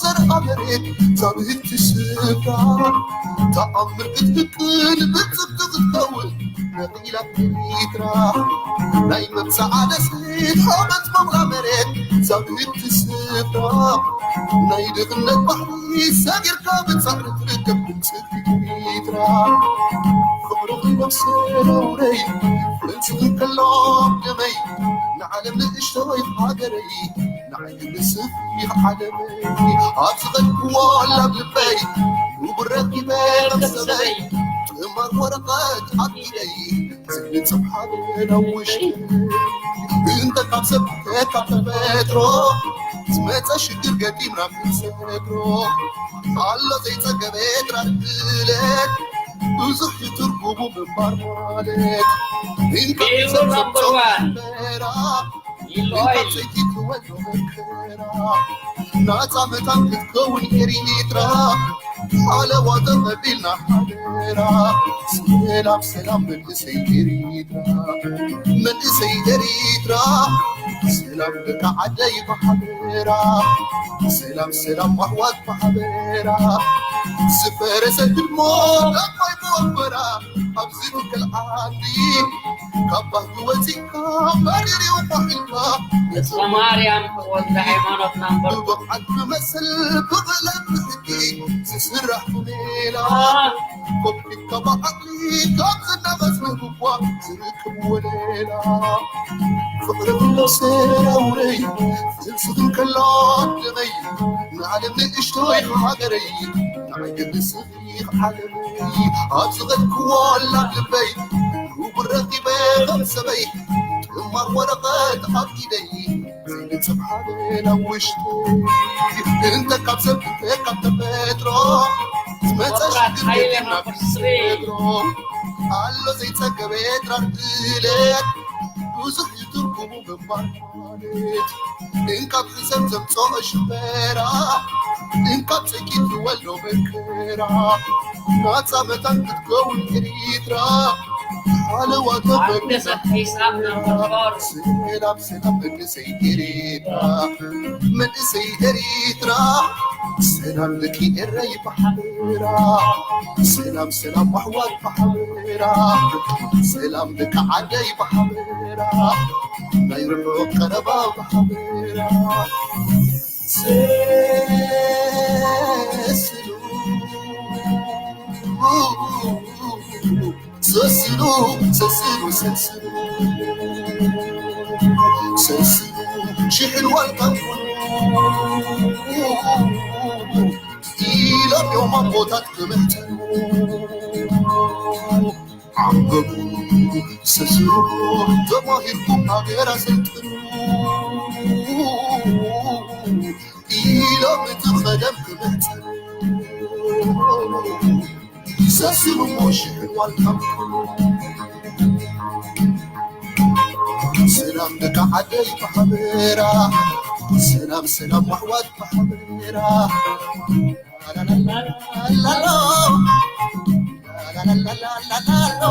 ዘርኣ መሬት ዛብህቲ ስፍራ ተኣምር ክትፍቅድ ብጽብቲ ክትከውን ነቒላ ኤሪትራ ናይ መብጽዓ ደሴት ሓመት መቕላ መሬት ዛብህቲ ስፍራ ናይ ድኽነት ባሕሪ ሰጊርካ ብጻዕሪ ትርከብ ብጽብቲ ኤሪትራ ፍቕርኺ ነብሰ ነውረይ ፍልስኺ ከሎ ደመይ ንዓለም ንእሽቶይ ሃገረይ ንዓይ ንስኺ ዓለመይ ኣብ ዝኸድክዎ ላብ ልበይ ንቡር ረኪበ ከም ሰበይ ጥማር ወረቐት ኣብ ኢደይ ዝብል ጽብሓት ናብ ውሽጠይ እንተ ካብ ሰብ ካብ ተፈጥሮ ዝመጸ ሽግር ገጢምና ክንሰግሮ ኣሎ ዘይጸገበ ጥራር ድለት ብዙሕ እዩ ትርጉሙ ምንባር ማለት እንካ ብኢሉ ሰብ number ዘምጾ one። በራ ኢሉ እንካ ኦይል። ሰይቲ ትወልዶ መከራ ናጻ መታን ክትከውን ኤሪትራ ሓለዋ ተቐቢልና ሓደራ ሰላም ሰላም መንእሰይ ኤሪትራ መንእሰይ ኤሪትራ ሰላም ደቂ ዓደይ ብሓበራ ሰላም ሰላም ኣሕዋት ብሓበራ ዝፈረሰ ህድሞ ዳግማይ ብወንበራ ኣብዚ ትከል ዓዲ ካብ ባህጊ ወፂእካ መሪር እዩ ኳሒልካ ተስፋ ማርያም ወልደ ሃይማኖት ናምበር ብብቕዓት ክመስል ብቕለት ብሕጊ ዝስራሕ ሜላ ኮፒካ ብዓቕሊ ካብ ዝናቐስ ምህብኳ ዝርከብ ወለላ ፍቕሪ ክሎ ሰራውረይ ዝንስኽን ከሎ ደመይ ንዓለም ንእሽቶይ ሃገረይ ንዓይ ገድስኺ ዓለመይ ኣብ ዝኸድክዎ ላብ ልበይ ንቡር ረኺበ ከም ሰበይ ጥማር ወረቐት ኣብ ኢደይ ዘይንጽብ ሓበን ኣብ ውሽጡ እንተ ካብ ሰብ እንተ ካብ ተፈጥሮ ዝመጸ ሽግር የብልና ክትነግሮ ኣሎ ዘይጸገበ ጥራር ድሌት ብዙሕ እዩ ትርጉሙ ምንባር ማለት እንካብ ሕሰም ዘምጾ ሽበራ እንካብ ጸቂት ዝወልዶ መከራ ናጻ መታን ክትከውን ኤሪትራ ሓለዋ ተፈሪሳ ሰላም ሰላም መንእሰይ ኤሪትራ መንእሰይ ኤሪትራ ሰላም ደቂ ኤረይ ብሓበራ ሰላም ሰላም ኣሕዋት ብሓበራ ሰላም ደቂ ዓደይ ብሓበራ ናይ ርሑቕ ቀረባ ብሓበራ ሰስሉ ሰስሉ ሰስሉ ሰስሉ ሰስሉ ሽሕን ዋልታን ኢሎም እዮም ኣቦታት ክምሕተኑ ዓንገቡ ሰስሉ ተማሂርኩም ሃገር ኣሰልጥኑ ኢሎም እቲ ቐደም ክምሕተኑ ሰስሉ ሽሕን ዋልታን ሰላም ደቂ ዓደይ ብሓበራ ሰላም ሰላም ኣሕዋት ብሓበራ ላላላላሎ ላላላላሎ ላላላላሎ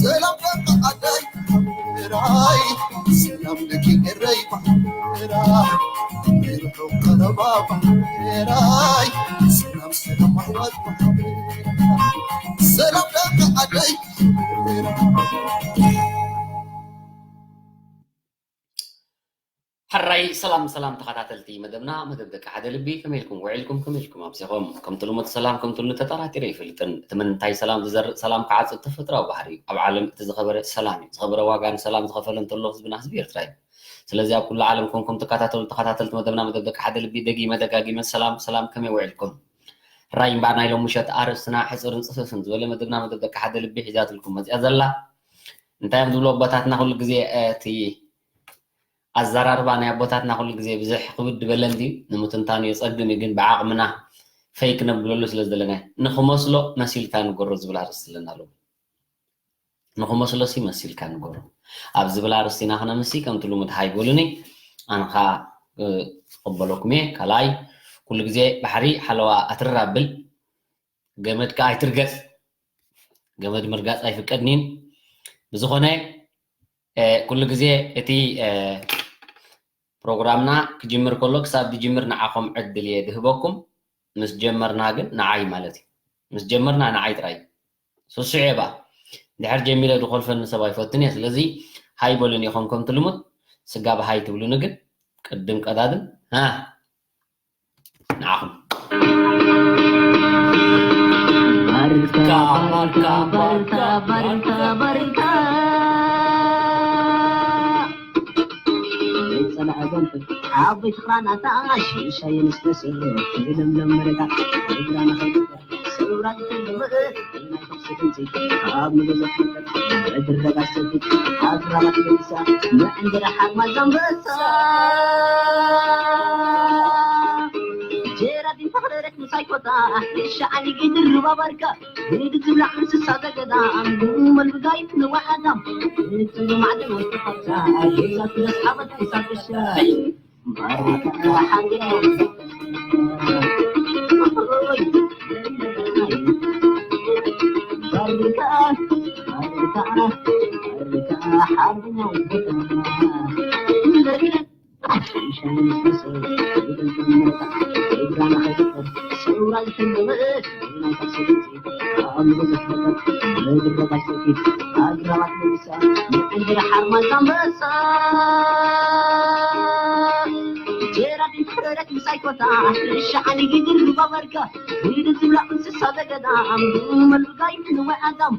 ሰላም ደቂ ዓደይ ራይ ሰላም ደቂ ኤረይ ባሕራይ ርሑቕ ቀረባ ባሕራይ ሰላም ሰላም ኣሕዋት ባሕራይ ሰላም ደቂ ዓደይ ሕራይ ሰላም ሰላም ተኸታተልቲ መደብና መደብ ደቂ ሓደ ልቢ ከመይ ኢልኩም ውዒልኩም ከመይ ኢልኩም ኣብዚኹም ከምቲ ልሙድ ሰላም ከምቲ ልሙድ ተጠራጢረ ኣይፈልጥን እቲ ምንታይ ሰላም ዝዘርእ ሰላም ክዓጽድ ተፈጥራዊ ባህሪ እዩ ኣብ ዓለም እቲ ዝኸበረ ሰላም እዩ ዝኸበረ ዋጋ ንሰላም ዝኸፈለ እንተሎ ህዝብና ህዝቢ ኤርትራ እዩ ስለዚ ኣብ ኩሉ ዓለም ኮንኩም ትከታተሉ ተኸታተልቲ መደብና መደብ ደቂ ሓደ ልቢ ደጊመ ደጋጊመ ሰላም ሰላም ከመይ ውዒልኩም ሕራይ እምበኣር ናይ ሎም ምሸት ኣርእስትና ሕጽርን ጽፍፍን ዝበለ መደብና መደብ ደቂ ሓደ ልቢ ሒዛትልኩም መጽያ ዘላ እንታይ እዮም ዝብሉ ኣቦታትና ኩሉ ግዜ እቲ ኣዘራርባ ናይ ኣቦታትና ኩሉ ግዜ ብዝሕ ክብድ በለ እንድዩ ንምትንታኑ የጸግም እዩ ግን ብዓቕምና ፈይክ ነብለሉ ስለ ዘለና ንክመስሎ መሲልካ ንገሮ ዝብል ኣርእስቲ ኣለና ሎም ንክመስሎ ሲ መሲልካ ንገሮ ኣብ ዝብል ኣርእስቲና ክነምሲ ከምቲ ልሙድ ሃይ በሉኒ ኣንኻ ክቕበለኩም እየ ካልኣይ ኩሉ ግዜ ባሕሪ ሓለዋ ኣትርር ኣብል ገመድ ከዓ ኣይትርገፅ ገመድ ምርጋፅ ኣይፍቀድኒን ብዝኾነ ኩሉ ግዜ እቲ ፕሮግራምና ክጅምር ከሎ ክሳብ ዝጅምር ንዓኹም ዕድል እየ ዝህበኩም ምስ ጀመርና ግን ንዓይ ማለት እዩ ምስ ጀመርና ንዓይ ጥራይ ስሱዕ እየ በኣ ድሕር ጀሚረ ዝኮልፈኒ ሰብ ኣይፈትን እየ ስለዚ ሃይ በሉን ኢኹም ከምቲ ልሙድ ስጋብ ሃይ ትብሉኒ ግን ቅድም ቀዳድም ንዓኹም ዓበይቲ ክራናታ ሽሻይ ንስተስር ለምለም መረጋ እግራ ንኸይትበር ሰውራ ዝፈልምእ ናይ ተኽሲ ድምፂ ኣብ ንብዙሕ ነገር እድረጋ ሰብት ኣግራባት ለቢሳ ንዕንጀራ ሓርማዝ ኣንበሳ ጀራዲን ተኽለረት ምሳይ ኮታ ሸዓሊ ግድር ሩባባርካ ብድድ ዝብላዕ እንስሳ ዘገዳም ብመልብጋይ ንዋይ ኣዳም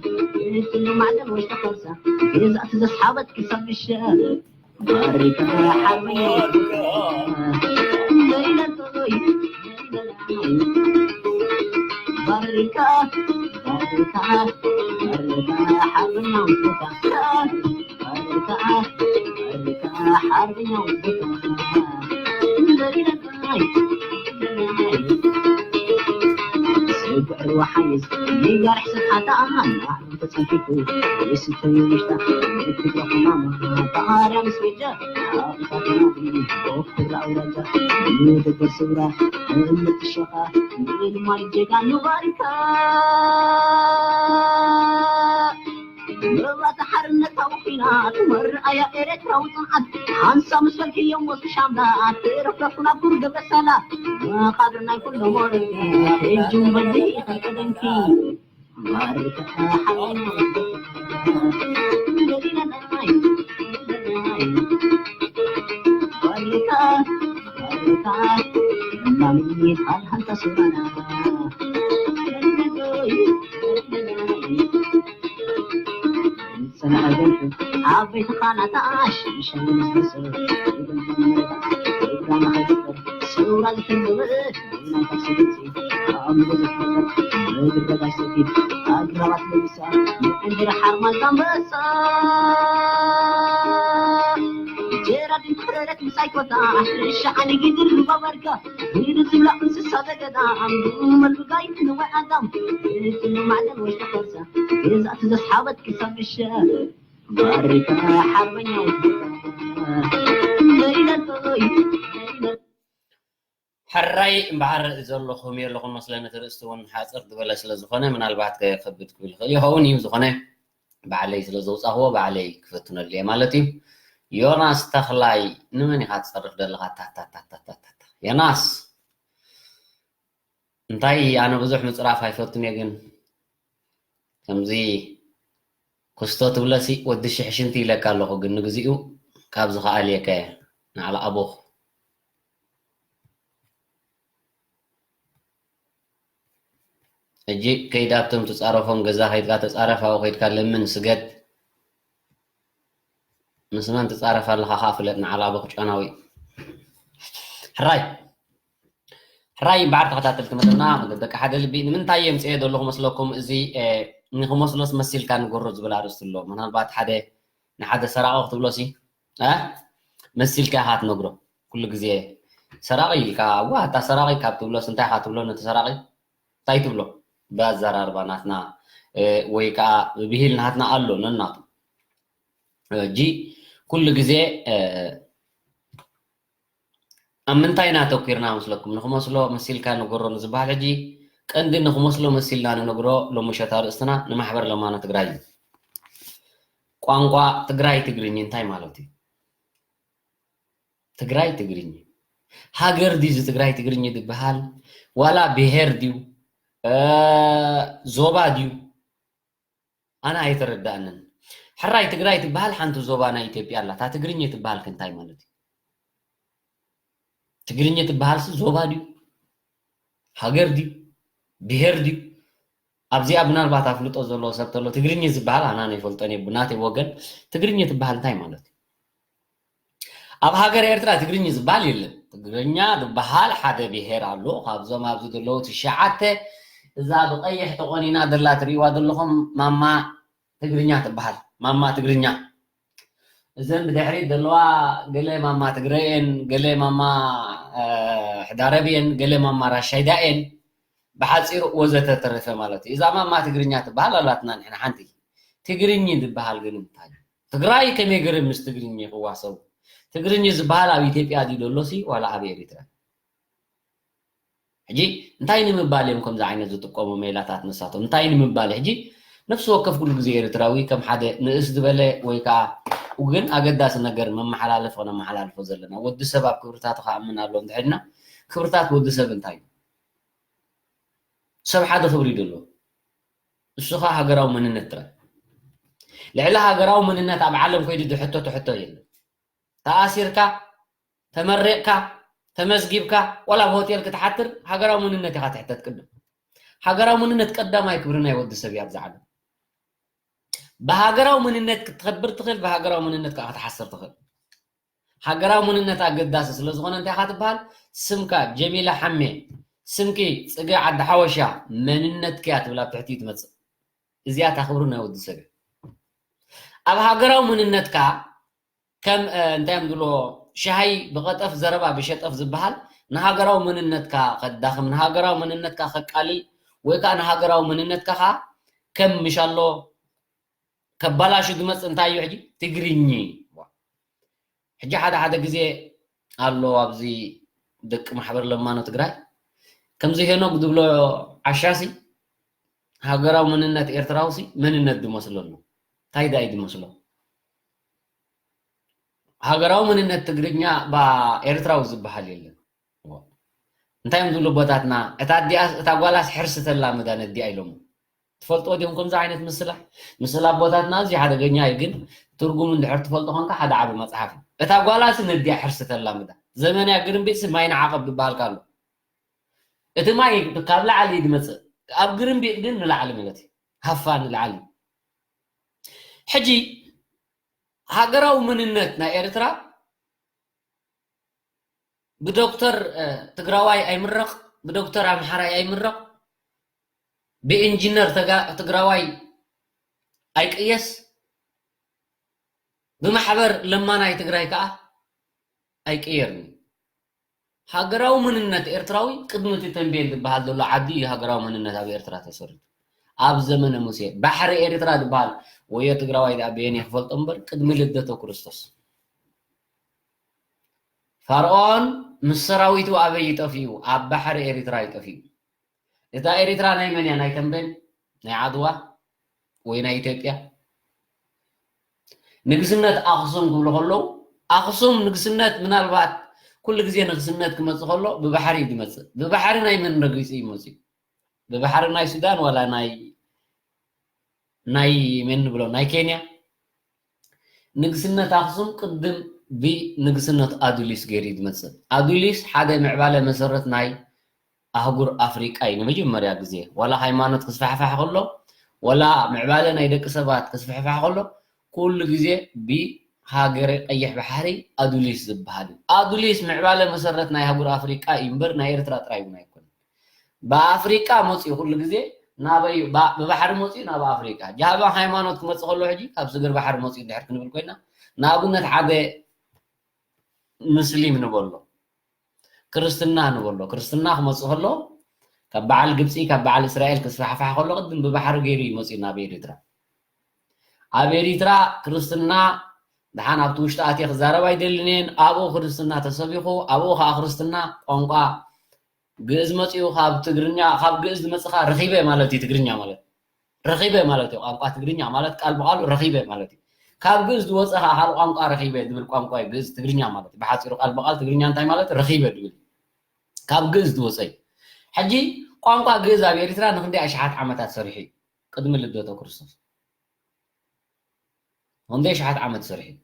እትሉ ማዕድን ወተኸብታ ገዛ ክለስ ዓበት ክሳብ ሻይ ሕራይ እምበኣር ዘለኹም የለኹም መስለኒ እቲ ርእስቲ እውን ሓፅር ዝበለ ስለ ዝኾነ ምናልባት ከከብድ ክብል ይኽእል ይኸውን እዩ ዝኾነ ባዕለይ ስለ ዘውፃኽዎ ባዕለይ ክፈትነሉ እየ ማለት እዩ ዮናስ ተኽላይ ንመን ኢኻ ትፀርፍ ዘለኻ ታታታታታታ ዮናስ እንታይ ኣነ ብዙሕ ምፅራፍ ኣይፈቱን እየ ግን ከምዚ ክስቶ ትብለሲ ወዲ ሽሕ ሽንቲ ኢለካ ኣለኹ ግን ንግዚኡ ካብ ዝኸኣልየካ እየ ንዓል ኣቦኽ ሕጂ ከይድ ኣብቶም ትፃረፎም ገዛ ከይድካ ተፃረፍ ኣብኡ ከይድካ ለምን ስገድ ምስ መን ትፃረፍ ኣለኻ ከዓ ፍለጥ ንዓል ኣቦኽ ጨናዊ ሕራይ ሕራይ እምበዓር ተኸታተልቲ መደብና መደብ ደቂ ሓደ ልቢ ንምንታይ እየ ምፅኤ ዘለኹ መስለኩም እዚ ንክመስሎስ መሲልካ ንገሮ ዝብል ኣርእስቲ ኣሎ ምናልባት ሓደ ንሓደ ሰራቂ ክትብሎ ሲ መሲልካ ኢኻ ትነግሮ ኩሉ ግዜ ሰራቒ ኢልካ፣ እዋ፣ እታ ሰራቒ ካብ ትብሎስ እንታይ ኢኻ ትብሎ ነቲ ሰራቒ? እንታይ ትብሎ? ብኣዘራርባ ናትና፣ እ፣ ወይ ከዓ ብብሂል ናትና ኣሎ ነናቱ። ሕጂ ኩሉ ግዜ፣ እ፣ ኣብ ምንታይ ኢና ኣተኲርና መስለኩም? ንኽመስሎ መሲልካ ንገሮ ንዝበሃል ሕጂ ቀንዲ ንኽመስሎ መሲልና ንነግሮ ሎሚ ምሸት ኣርእስትና ንማሕበር ለማኖ ትግራይ እዩ። ቋንቋ ትግራይ ትግርኝ እንታይ ማለት እዩ? ትግራይ ትግርኝ ሃገር ድዩ? እዚ ትግራይ ትግርኝ ዝበሃል ዋላ ብሄር ድዩ? እ፣ ዞባ ድዩ? ኣነ ኣይተረዳእንን። ሕራይ ትግራይ ትበሃል ሓንቲ ዞባ ናይ ኢትዮጵያ ኣላ። እታ ትግርኝ ትበሃል ከ እንታይ ማለት እዩ? ትግርኝ ትበሃልሲ ዞባ ድዩ? ሃገር ድዩ? ብሄር ድዩ? ኣብዚኣ ምናልባት ኣፍልጦ ዘለዎ ሰብ ተሎ ትግርኝ ዝበሃል ኣነ ኣይፈልጦን እየ። ብናተይ ወገን ትግርኝ ትበሃል እንታይ ማለት እዩ? ኣብ ሃገረ ኤርትራ ትግርኝ ዝበሃል የለን። ትግርኛ ዝበሃል ሓደ ብሄር ኣሎ። ካብዞም ኣብዚ ዘለዉ ትሽዓተ እዛ ብቐይሕ ተቖኒና ዘላ ትርእይዋ ዘለኹም ማማ ትግርኛ ትበሃል። ማማ ትግርኛ። እዘን ብድሕሪት ዘለዋ ገለ ማማ ትግረ እየን፣ ገለ ማማ፣ እ፣ ሕዳረብ እየን፣ ገለ ማማ ራሻይዳ እየን። ብሓፂሩ ወዘተ ተረፈ ማለት እዩ። እዛ ማማ ትግርኛ ትበሃል ኣላትና ንሕና ሓንቲ። ትግርኝ ዝበሃል ግን እንታይ እዩ? ትግራይ ከመይ ገይሮም ምስ ትግርኝ ክዋሰቡ? ትግርኝ ዝበሃል ኣብ ኢትዮጵያ ድዩ ዘሎ ሲ ዋላ ኣብ ኤሪትራ? ሕጂ እንታይ ንምባል እዮም ከምዚ ዓይነት ዝጥቀሙ ሜላታት ንሳቶም? እንታይ ንምባል? ሕጂ ነፍሲ ወከፍ ኩሉ ግዜ ኤርትራዊ ከም ሓደ ንእስ ዝበለ ወይ ከዓ ግን ኣገዳሲ ነገር መመሓላለፊ ክነመሓላልፎ ዘለና። ወዲ ሰብ ኣብ ክብርታቱ ክኣምን ኣለዎ እንድሕር ኢልና፣ ክብርታት ወዲ ሰብ እንታይ እዩ? ሰብ ሓደ ክብሪ እዩ ዘለዎ። እሱ ኸዓ ሃገራዊ መንነት ጥራይ። ልዕሊ ሃገራዊ መንነት ኣብ ዓለም ከይዱ ዝሕተቶ ሕቶ የለን። ተኣሲርካ፣ ተመሪቕካ፣ ተመዝጊብካ፣ ዋላ ኣብ ሆቴል ክትሓትር ሃገራዊ መንነት ኢኻ ትሕተት ቅድም። ሃገራዊ መንነት ቀዳማይ ክብሪ ናይ ወዲ ሰብ እዩ ኣብዚ ዓለም። ብሃገራዊ መንነት ክትኸብር ትኽእል፣ ብሃገራዊ መንነት ከዓ ክትሓስር ትኽእል። ሃገራዊ መንነት ኣገዳሲ ስለ ዝኾነ እንታይ ኢኻ ትበሃል? ስምካ ጀሚላ ሓሜ፣ ስምኪ ፅገ ዓዲ ሓወሻ፣ መንነትኪ እያ ትብል ኣብ ትሕቲኡ ትመፅእ። እዚኣ እታ ክብሪ ናይ ወዲ ሰብ እያ። ኣብ ሃገራዊ መንነትካ ከም፣ እ፣ እንታይ እዮም ዝብሎ፣ ሻሂ ብቐጠፍ ዘረባ ብሸጠፍ ዝበሃል ንሃገራዊ መንነትካ ከዳኽም፣ ንሃገራዊ መንነትካ ከቃልል ወይ ከዓ ንሃገራዊ መንነትካ ኸዓ ከም ምሻሎ ከባላሹ ዝመጽእ እንታይ እዩ ሕጂ? ትግርኝ። ሕጂ ሓደ ሓደ ግዜ ኣሎ ኣብዚ ደቂ ማሕበር ለማኖ ትግራይ ከምዚ ሄኖግ ዝብሎ ዓሻሲ ሃገራዊ መንነት ኤርትራውሲ መንነት ዝመስሎ ኣሎ። እንታይ ደኣ እዩ ዝመስሎ? ሃገራዊ መንነት ትግርኛ ባ ኤርትራዊ ዝበሃል የለን። እንታይ እዮም ዝብሉ ኣቦታትና? እታ ኣዲኣስ፣ እታ ጓላስ ሕርሲ ተላምዳ ነዲኣ ኢሎሞ። ትፈልጥዎ ዲኹም ከምዚ ዓይነት ምስላ? ምስላ ኣቦታትና ኣዝዩ ሓደገኛ እዩ፣ ግን ትርጉሙ እንድሕር ትፈልጦ ኾንካ ሓደ ዓቢ መጽሓፍ እዩ። እታ ጓላሲ ነዲኣ ሕርሲ ተላምዳ። ዘመንያ ግርምቢጥሲ ማይ ንዓቐብ ዝበሃል ኣሎ። እቲ ማይ ካብ ላዕሊ እዩ ዝመጽእ። ኣብ ግርምቢጥ ግን ንላዕሊ ማለት እዩ። ሃፋ ንላዕሊ። ሕጂ ሃገራዊ መንነት ናይ ኤርትራ ብዶክተር፣ እ፣ ትግራዋይ ኣይምረቕ፣ ብዶክተር ኣምሓራይ ኣይምረቕ፣ ብኢንጂነር ተጋ-፣ ትግራዋይ ኣይቅየስ፣ ብማሕበር ለማናይ ትግራይ ከኣ ኣይቅየርን እዩ። ሃገራዊ መንነት ኤርትራዊ ቅድሚ እቲ ተንቤን ዝበሃል ዘሎ ዓዲ እዩ ሃገራዊ መንነት ኣብ ኤርትራ ተሰሪቱ። ኣብ ዘመነ ሙሴ ባሕሪ ኤርትራ ዝበሃል ወዮ ትግራዋይ ደኣ በየን ክፈልጦ እምበር ቅድሚ ልደተ ክርስቶስ ፋርኦን ምስ ሰራዊቱ ኣበይ ይጠፍኡ? ኣብ ባሕሪ ኤርትራ ይጠፍኡ። እታ ኤርትራ ናይ መን እያ? ናይ ተንቤን? ናይ ዓድዋ? ወይ ናይ ኢትዮጵያ? ንግስነት ኣኽሱም ክብሉ ከለዉ፣ ኣኽሱም ንግስነት ምናልባት ኩሉ ግዜ ንግስነት ክመጽእ ከሎ ብባሕሪ እዩ ዝመጽእ። ብባሕሪ ናይ መን ረጊጹ እዩ መጽኡ? ብባሕሪ ናይ ሱዳን ዋላ ናይ፣ ናይ መን ንብሎ? ናይ ኬንያ? ንግስነት ኣኽሱም ቅድም ብንግስነት ኣዱሊስ ገይሩ እዩ ዝመጽእ። ኣዱሊስ ሓደ ምዕባለ መሰረት ናይ ኣህጉር ኣፍሪቃ እዩ ንመጀመርያ ግዜ። ዋላ ሃይማኖት ክስፋሕፋሕ ከሎ፣ ዋላ ምዕባለ ናይ ደቂ ሰባት ክስፋሕፋሕ ከሎ፣ ኩሉ ግዜ ብሃገረ ቀይሕ ባሕሪ ኣዱሊስ ዝበሃል እዩ። ኣዱሊስ ምዕባለ መሰረት ናይ ኣህጉር ኣፍሪቃ እዩ እምበር ናይ ኤርትራ ጥራይ እውን ኣይኮነን። ብኣፍሪቃ መፂኡ ኩሉ ግዜ ናበይ? ባ-፣ ብባሕሪ መፂኡ ናብ ኣፍሪቃ። ጃህባ ሃይማኖት ክመፅእ ከሎ ሕጂ ካብ ስግር ባሕሪ መፂኡ እንድሕር ክንብል ኮይና፣ ንኣብነት ሓደ ምስሊም ንበሎ። ክርስትና ንበሎ። ክርስትና ክመጽእ ከሎ ካብ በዓል ግብጺ፣ ካብ በዓል እስራኤል ክስፋሕፋሕ ከሎ ቅድም ብባሕሪ ገይሩ ይመጽእ ናብ ኤሪትራ። ኣብ ኤሪትራ ክርስትና ደሓን ኣብቲ ውሽጢ ኣትየ ክዛረብ ኣይደልን እየን። ኣብኡ ክርስትና ተሰቢኹ፣ ኣብኡ ከዓ ክርስትና ቋንቋ ግእዝ መጺኡ ካብ ትግርኛ፣ ካብ ግእዝ ዝመጽእ ከዓ ረኺበ ማለት እዩ ትግርኛ ማለት። ረኺበ ማለት እዩ። ቋንቋ ትግርኛ ማለት ቃል ብቓሉ ረኺበ ማለት እዩ። ካብ ግእዝ ዝወጸ ከዓ ካልእ ቋንቋ ረኺበ ዝብል ቋንቋ እዩ ግእዝ ትግርኛ ማለት እዩ። ብሓጺሩ ቃል ብቓል ትግርኛ እንታይ ማለት ረኺበ ዝብል እዩ። ካብ ግእዝ ዝወጸ እዩ። ሕጂ ቋንቋ ግእዝ ኣብ ኤሪትራ ንክንደይ ኣሽሓት ዓመታት ሰሪሑ እዩ? ቅድሚ ልደቶ ክርስቶስ። ክንደይ ኣሽሓት ዓመት ሰሪሑ እዩ?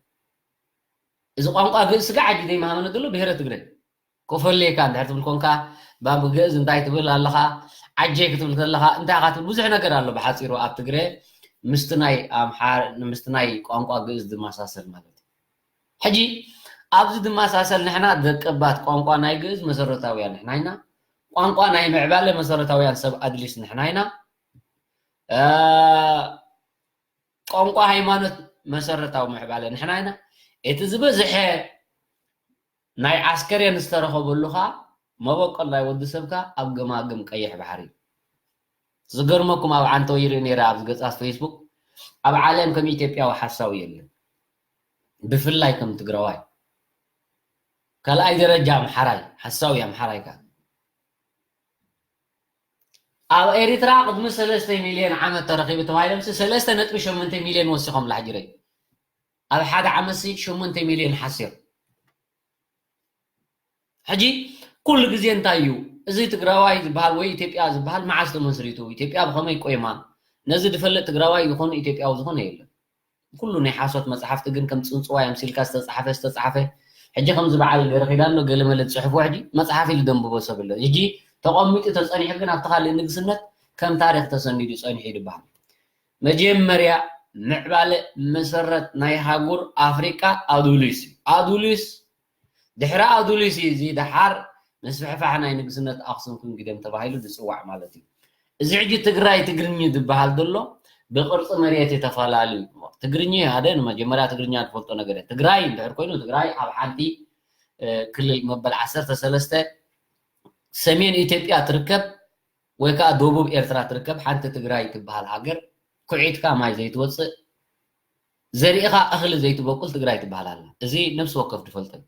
እዚ ቋንቋ ግእዝ ስጋዕ ሕጂ ዘይመሃመነ ዘሎ ብሄረ ትግረ። ኮፈሌካ እንድሕር ትብል ኮንካ፣ ባብ ግእዝ እንታይ ትብል ኣለኻ? ዓጀ ክትብል ከለኻ እንታይ ኢኻ ትብል? ብዙሕ ነገር ኣሎ ብሓጺሩ ኣብ ትግረ ምስቲ ናይ ኣምሓር-፣ ምስቲ ናይ ቋንቋ ግእዝ ዝመሳሰል ማለት እዩ። ሕጂ ኣብዚ ዝመሳሰል ንሕና ደቀባት ቋንቋ ናይ ግእዝ መሰረታውያን ንሕና ኢና። ቋንቋ ናይ ምዕባለ መሰረታውያን ሰብ ኣድሊስ ንሕና ኢና። እ፣ ቋንቋ ሃይማኖት መሰረታዊ ምዕባለ ንሕና ኢና። እቲ ዝበዝሐ ናይ ዓስከሬን ዝተረኸበሉ ኸኣ መበቆል ናይ ወዲ ሰብካ ኣብ ገማግም ቀይሕ ባሕሪ እዩ። ዝገርመኩም ኣብ ዓንተው ይርኢ ነይረ ኣብዚ ገጻት ፌስቡክ፣ ኣብ ዓለም ከም ኢትዮጵያዊ ሓሳዊ የለን። ብፍላይ ከም ትግራዋይ። ካልኣይ ደረጃ ኣምሓራይ፣ ሓሳዊ ኣምሓራይ ከኣ። ኣብ ኤሪትራ ቅድሚ ሰለስተ ሚልዮን ዓመት ተረኺቡ ተባሂሎምሲ ሰለስተ ነጥቢ ሸሞንተ ሚልዮን ወሲኾም ላሕጅረይ። ኣብ ሓደ ዓመትሲ ሸሞንተ ሚልዮን ሓሲር። ሕጂ ኩሉ ግዜ እንታይ እዩ? እዚ ትግራዋይ ዝበሃል ወይ ኢትዮጵያ ዝበሃል መዓስ ተመስሪቱ? ኢትዮጵያ ብኸመይ ቆይማ? ነዚ ዝፈልጥ ትግራዋይ ይኹን ኢትዮጵያዊ ዝኾነ የለን። ኩሉ ናይ ሓሶት መጽሓፍቲ ግን ከም ጽንጽዋይ ኣምሲልካ ዝተጻሕፈ፣ ዝተጻሕፈ። ሕጂ ከምዚ በዓል ገረኺዳን ዶ ገለ መለ ዝጽሕፍዎ ሕጂ መጽሓፍ ኢሉ ደንብቦ ሰብ ኣሎ። ሕጂ ተቐሚጡ ተጸኒሑ ግን ኣብቲ ካልእ ንግስነት ከም ታሪኽ ተሰኒዱ ጸኒሑ እዩ ዝበሃል። መጀመርያ ምዕባለ መሰረት ናይ ሃጉር ኣፍሪቃ ኣዱሊስ እዩ። ኣዱሊስ ድሕሪ ኣዱሊስ እዩ እዚ ደሓር ምስፍሕፋሕ ናይ ንግስነት ኣኽሱም ክንግደም ተባሂሉ ዝጽዋዕ ማለት እዩ። እዚ ሕጂ ትግራይ ትግርኝ ዝበሃል ዘሎ ብቅርጺ መሬት እዩ ተፈላልዩ። ትግርኝ ሓደ ንመጀመርያ ትግርኛ ዝፈልጦ ነገር እዩ። ትግራይ እንድሕር ኮይኑ ትግራይ ኣብ ሓንቲ፣ እ፣ ክልል መበል ዓሰርተ ሰለስተ ሰሜን ኢትዮጵያ ትርከብ ወይ ከዓ ደቡብ ኤርትራ ትርከብ ሓንቲ ትግራይ ትበሃል ሃገር ኩዒትካ ማይ ዘይትወፅእ ዘሪእኻ እኽሊ ዘይትበቁል ትግራይ ትበሃል ኣላ። እዚ ነፍሲ ወከፍ ዝፈልጦ እዩ።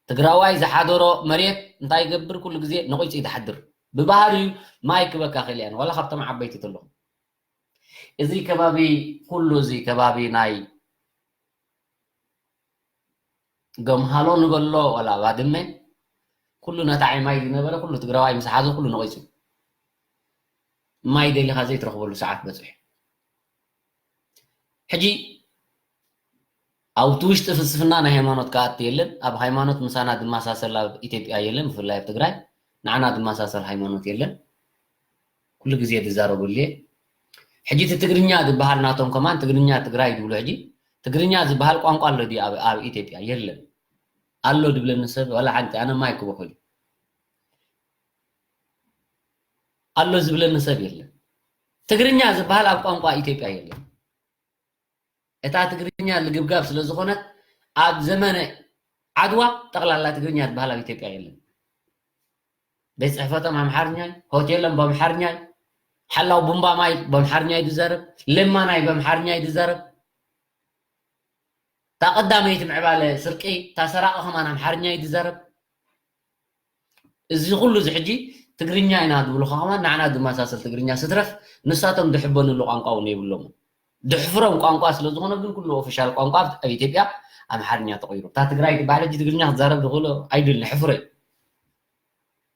ትግራዋይ ዝሓደሮ መሬት እንታይ ይገብር? ኩሉ ግዜ ነቒጹ እዩ ዝሓድር። ብባህሪኡ ማይ ክበካ ክእል እያን፣ ዋላ ካብቶም ዓበይቲ ተለኹም። እዚ ከባቢ፣ ኩሉ እዚ ከባቢ ናይ ገምሃሎ ንበሎ ዋላ ባድመ፣ ኩሉ ነታዒ ማይ ዝነበረ፣ ኩሉ ትግራዋይ ምስ ሓዞ፣ ኩሉ ነቒጹ። ማይ ደሊኻ ዘይትረኽበሉ ሰዓት በጺሑ። ሕጂ ኣብቲ ውሽጢ ፍልስፍና ናይ ሃይማኖት ክኣቲ የለን። ኣብ ሃይማኖት ምሳና ዝመሳሰል ኣብ ኢትዮጵያ የለን፣ ብፍላይ ኣብ ትግራይ ንዓና ዝመሳሰል ሃይማኖት የለን። ኩሉ ግዜ ዝዛረበሉ እየ። ሕጂ እቲ ትግርኛ ዝበሃል ናቶም ከማን ትግርኛ ትግራይ ዝብሉ፣ ሕጂ ትግርኛ ዝበሃል ቋንቋ ኣሎ ድዩ ኣብ፣ ኣብ ኢትዮጵያ? የለን። ኣሎ ዝብለኒ ሰብ ዋላ ሓንቲ፣ ኣነ ማይ ክበኽል እዩ። ኣሎ ዝብለኒ ሰብ የለን። ትግርኛ ዝበሃል ኣብ ቋንቋ ኢትዮጵያ የለን። እታ ትግርኛ ልግብጋብ ስለ ዝኾነት ኣብ ዘመነ ዓድዋ ጠቕላላ ትግርኛ ዝበሃል ኣብ ኢትዮጵያ የለን። ቤት ጽሕፈቶም ኣምሓርኛ እዩ፣ ሆቴሎም በምሓርኛ እዩ፣ ሓላው ቡምባ ማይ በምሓርኛ እዩ ዝዛረብ፣ ለማናይ በምሓርኛ እዩ ዝዛረብ። እታ ቀዳመይቲ ምዕባለ ስርቂ፣ እታ ሰራቂ ከማን ኣምሓርኛ እዩ ዝዛረብ። እዚ ኩሉ እዚ ሕጂ ትግርኛ ኢና ዝብሉኻ ከማን ንዓና ዝመሳሰል ትግርኛ ስትረፍ ንሳቶም ዝሕበንሉ ቋንቋ እውን የብሎምን። ድሕፍሮም ቋንቋ ስለ ዝኾነ ግን ኩሉ ኦፊሻል ቋንቋ ኣብ ኢትዮጵያ ኣምሓርኛ ተቐይሩ። እታ ትግራይ ትበሃል ሕጂ ትግርኛ ክትዛረብ ዝኽእሎ ኣይድልን፣ ሕፍሮ እዩ።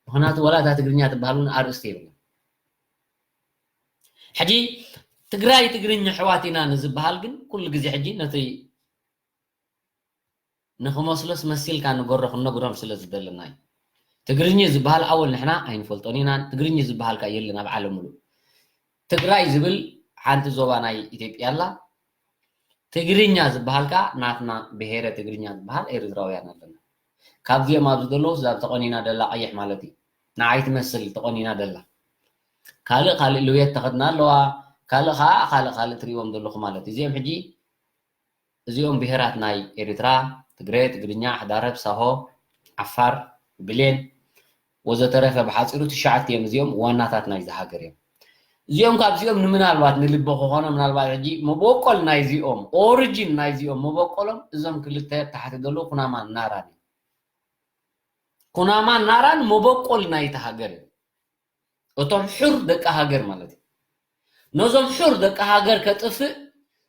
ምኽንያቱ ዋላ እታ ትግርኛ ትበሃል እውን ኣርእስቲ የብላ። ሕጂ ትግራይ ትግርኛ ኣሕዋት ኢና ንዝበሃል ግን ኩሉ ግዜ ሕጂ ነቲ ንኽመስሎስ መሲልካ ንገሮ ክንነግሮም ስለ ዝደለና እዩ። ትግርኛ ዝበሃል ኣወል ንሕና ኣይንፈልጦን ኢና። ትግርኛ ዝበሃል ከኣ የለን ኣብ ዓለም ሙሉእ። ትግራይ ዝብል ሓንቲ ዞባ ናይ ኢትዮጵያ ኣላ። ትግርኛ ዝበሃል ከኣ ናትና ብሄረ ትግርኛ ዝበሃል ኤርትራውያን ኣለና። ካብዚኦም ኣብዚ ዘለዉ እዛ ተቆኒና ደላ ቀይሕ ማለት እዩ። ንዓይ ትመስል ተቆኒና ደላ። ካልእ ካልእ ልውየት ተኸድና ኣለዋ። ካልእ ከኣ ካልእ ካልእ ትሪእዎም ዘለኹም ማለት እዩ። እዚኦም ሕጂ እዚኦም ብሄራት ናይ ኤርትራ፣ ትግረ፣ ትግርኛ፣ ሕዳረብ፣ ሳሆ፣ ዓፋር፣ ብሌን ወዘተረፈ ብሓፂሩ ትሽዓተ እዮም። እዚኦም ዋናታት ናይዚ ሃገር እዮም። እዚኦም ካብዚኦም ንምናልባት ንልቢ ክኾኖ ምናልባት ሕጂ መበቆል ናይዚኦም ኦሪጂን ናይዚኦም መበቆሎም እዞም ክልተ ታሕቲ ዘለዉ ኩናማን ናራን እዮም። ኩናማን ናራን መበቆል ናይቲ ሃገር እዮም። እቶም ሑር ደቂ ሃገር ማለት እዩ። ነዞም ሑር ደቂ ሃገር ከጥፍእ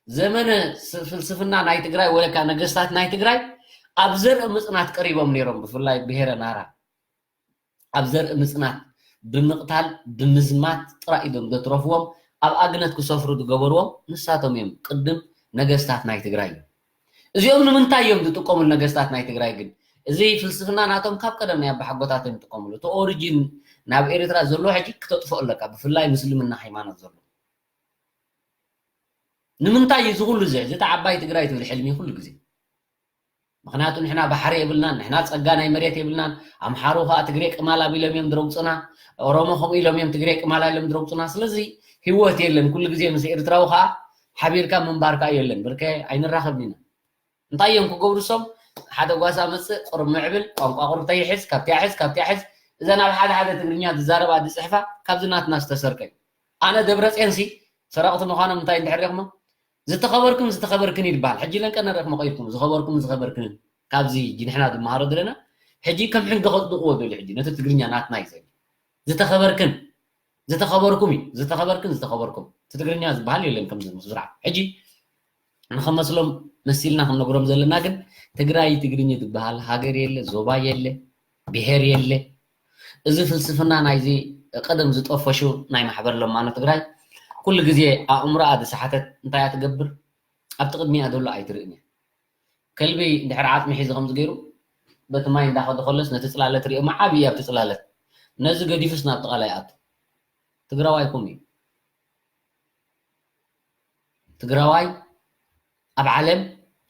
ዘመነ ስ- ፍልስፍና ናይ ትግራይ ወለካ ነገስታት ናይ ትግራይ ኣብ ዘርኢ ምፅናት ቀሪቦም ነይሮም። ብፍላይ ብሄረ ናራ ኣብ ዘርኢ ምፅናት ብምቕታል ብምዝማት ጥራይ ኢዶም ዘትረፍዎም ኣብ ኣግነት ክሰፍሩ ዝገበርዎም ንሳቶም እዮም ቅድም ነገስታት ናይ ትግራይ እዮም። እዚኦም ንምንታይ እዮም ዝጥቀሙሉ ነገስታት ናይ ትግራይ ግን? እዚ ፍልስፍና ናቶም ካብ ቀደም ናይ ኣባሓጎታቶም ይጥቀሙሉ። እቲ ኦሪጂን ናብ ኤርትራ ዘሎ ሕጂ ክተጥፍኦ ኣለካ፣ ብፍላይ ምስልምና ሃይማኖት ዘሎ። ንምንታይ እዩ እዚ ኩሉ እዚ ሕዚ እታ ዓባይ ትግራይ ትብል ሕልሚ ኩሉ ግዜ? ምክንያቱ ንሕና ባሕሪ የብልናን፣ ንሕና ጸጋ ናይ መሬት የብልናን። ኣምሓሩ ከዓ ትግሬ ቅማል ኣቢሎም እዮም ዝረግጹና፣ ኦሮሞ ከምኡ ኢሎም እዮም ትግሬ ቅማል ኢሎም ዝረግጹና። ስለዚ ህይወት የለን። ኩሉ ግዜ ምስ ኤርትራዊ ከዓ ሓቢርካ ምንባር ከዓ የለን። ብርከ ኣይንራኸብን ኢና። እንታይ እዮም ክገብሩ እሶም? ሓደ ጓሳ መጽእ ቁርብ ምዕብል ቋንቋ ቁርብ ተይሕዝ ካብቲያ ሕዝ ካብቲያ ሕዝ እዘን ኣብ ሓደ ሓደ ትግርኛ ዝዛረባ ዝፅሕፋ ካብዚ ናትና ዝተሰርቀ እዩ። ኣነ ደብረፅዮን ሲ ሰረቕቲ ምዃኖም እንታይ እንድሕር ሪእኹሞ ዝተኸበርኩም ዝተኸበርክን ይድበሃል። ሕጂ ለንቀነ ሪእኹሞ ቀይርኩም ዝኸበርኩም ዝኸበርክንን ካብዚ ሕጂ ንሕና ዝመሃሮ ዘለና ሕጂ ከም ሕጊ ከጽድቕዎ ደልዩ ሕጂ ነቲ ትግርኛ ናትና እዩ ዘብል ዝተኸበርክን ዝተኸበርኩም እዩ ዝተኸበርክን ዝተኸበርኩም እቲ ትግርኛ ዝበሃል የለን ከምዚ ምስራሕ ሕጂ ንኸመስሎም መሲልና ክንነግሮም ዘለና ግን ትግራይ ትግርኝ ዝበሃል ሃገር የለ ዞባ የለ ብሄር የለ እዚ ፍልስፍና ናይዚ ቀደም ዝጠፈሹ ናይ ማሕበር ለማኖ ትግራይ ኩሉ ግዜ ኣእምሮኣ ዝሰሓተት እንታይ እያ ትገብር ኣብቲ ቅድሚኣ ዘሎ ኣይትርእን እያ ከልቢ እንድሕር ዓፅሚ ሒዙ ከምዚ ገይሩ በቲ ማይ እንዳኸደ ከሎስ ነቲ ፅላለት ሪኦ መዓብ እዩ ኣብቲ ፅላለት ነዚ ገዲፉስ ናብቲ ቃላይ ኣቱ ትግራዋይኩም እዩ ትግራዋይ ኣብ ዓለም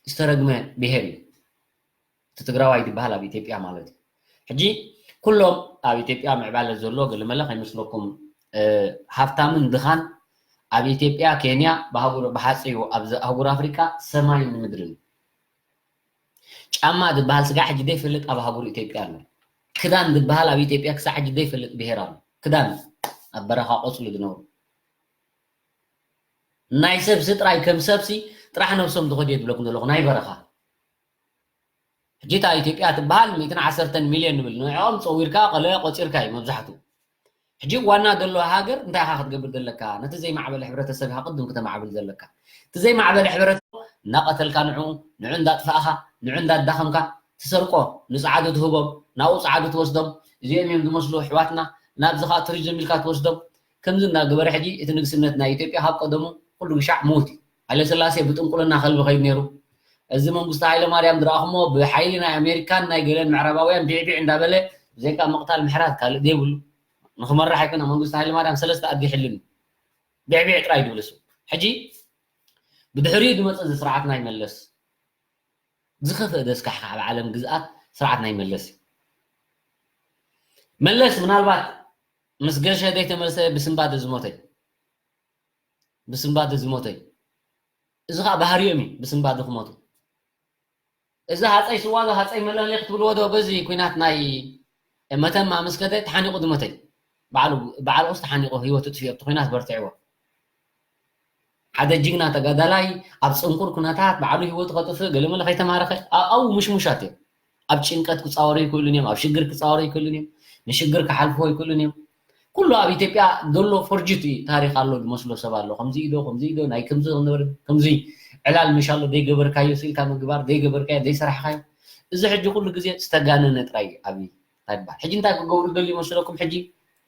ዝተረግመ ብሄር እዩ እቲ ትግራዋይ ዝበሃል ኣብ ኢትዮጵያ ማለት እዩ ሕጂ ኩሎም ኣብ ኢትዮጵያ ምዕባለ ዘሎ ገለመለ ከይመስለኩም ሃብታምን ድኻን ኣብ ኢትዮጵያ ኬንያ ብሓፂሩ ኣብዚ ኣህጉር ኣፍሪቃ ሰማይን ምድርን ጫማ ዝበሃል ስጋ ሕጂ ዘይፈልጥ ኣብ ኣህጉር ኢትዮጵያ ኣሎ ክዳን ዝበሃል ኣብ ኢትዮጵያ ክሳዕ ሕጂ ዘይፈልጥ ብሄር ኣሎ ክዳን ኣብ በረኻ ቆፅሉ ዝነብሩ ናይ ሰብሲ ጥራይ ከም ሰብሲ ጥራሕ ነብሶም ዝኸድዮ ዝብለኩም ዘለኹ ናይ በረኻ ሕጂ እታ ኢትዮጵያ ትበሃል ሚእትን ዓሰርተን ሚልዮን ንብል ንዕኦም ፀዊርካ ቀለ ቆፂርካ እዩ መብዛሕትኡ ሕጂ ዋና ዘሎ ሃገር እንታይ ኢኻ ክትገብር ዘለካ ነቲ ዘይማዕበለ ሕብረተሰብ ኢኻ ቅድም ክተማዕብል ዘለካ እቲ ዘይማዕበለ ሕብረተሰብ እናቐተልካ ንዑ ንዑ እንዳጥፋእኻ ንዑ እንዳዳኸምካ ትሰርቆ ንፀዓዱ ትህቦም ናብኡ ፀዓዱ ትወስዶም እዚኦም እዮም ዝመስሉ ኣሕዋትና ናብዚ ከዓ ቱሪዝም ኢልካ ትወስዶም ከምዚ እናገበረ ሕጂ እቲ ንግስነት ናይ ኢትዮጵያ ካብ ቀደሙ ኩሉ ግሻዕ ምውት እዩ ሃይለስላሴ ብጥንቁልና ከልቢ ከይዱ ነይሩ እዚ መንግስቲ ሃይለማርያም ዝረኣኹሞ ብሓይሊ ናይ ኣሜሪካን ናይ ገለን ምዕራባውያን ቢዕቢዕ እንዳበለ ብዘይካ ምቕታል ምሕራት ካልእ ዘይብሉ ንክመርሕ ኣይኮነ መንግስቲ ሃይለማርያም ሰለስተ ኣድጊ ይሕልን እዩ ብዕብዕ ጥራይ ድብል እሱ ሕጂ ብድሕሪኡ ዝመፀ እዚ ስርዓት ናይ መለስ ዝኸፍአ ደስካሕካ ኣብ ዓለም ግዝኣት ስርዓት ናይ መለስ እዩ መለስ ምናልባት ምስ ገሸ ዘይተመልሰ ብስንባደ ዝሞተ እዩ ብስንባደ ዝሞተ እዩ እዚ ከዓ ባህሪኦም እዩ ብስንባደ ክሞቱ እዚ ሃፀይ ስዋዶ ሃፀይ መለሌ ክትብልዎ ዶ በዚ ኩናት ናይ መተማ ምስ ከደ ተሓኒቑ ዝሞተ እዩ በዓል ቁስ ተሓኒቑ ህይወቱ ጥፊኦ ኣብቲ ኩናት በርትዕዎ ሓደ ጅግና ተጋዳላይ ኣብ ፅንኩር ኩነታት ባዕሉ ህይወቱ ከጥፍእ ገለመለ ከይተማረኸ ኣብኡ ምሽሙሻት እዮም ኣብ ጭንቀት ክፃወሩ ይክእሉን እዮም ኣብ ሽግር ክፃወሩ ይክእሉን እዮም ንሽግር ክሓልፍዎ ይክእሉን እዮም ኩሉ ኣብ ኢትዮጵያ ዘሎ ፎርጅት እዩ ታሪክ ኣሎ ዝመስሎ ሰብ ኣሎ ከምዚ ኢዶ ከምዚ ኢዶ ናይ ከምዚ ዝነበረ ከምዚ ዕላል ምሻሎ ዘይገበርካዮ ስኢልካ ምግባር ዘይገበርካዮ ዘይሰራሕካዮ እዚ ሕጂ ኩሉ ግዜ ዝተጋነነ ጥራይ እዩ ኣብ እንታይ ይበሃል ሕጂ እንታይ ክገብሩ ደልዩ መስለኩም ሕጂ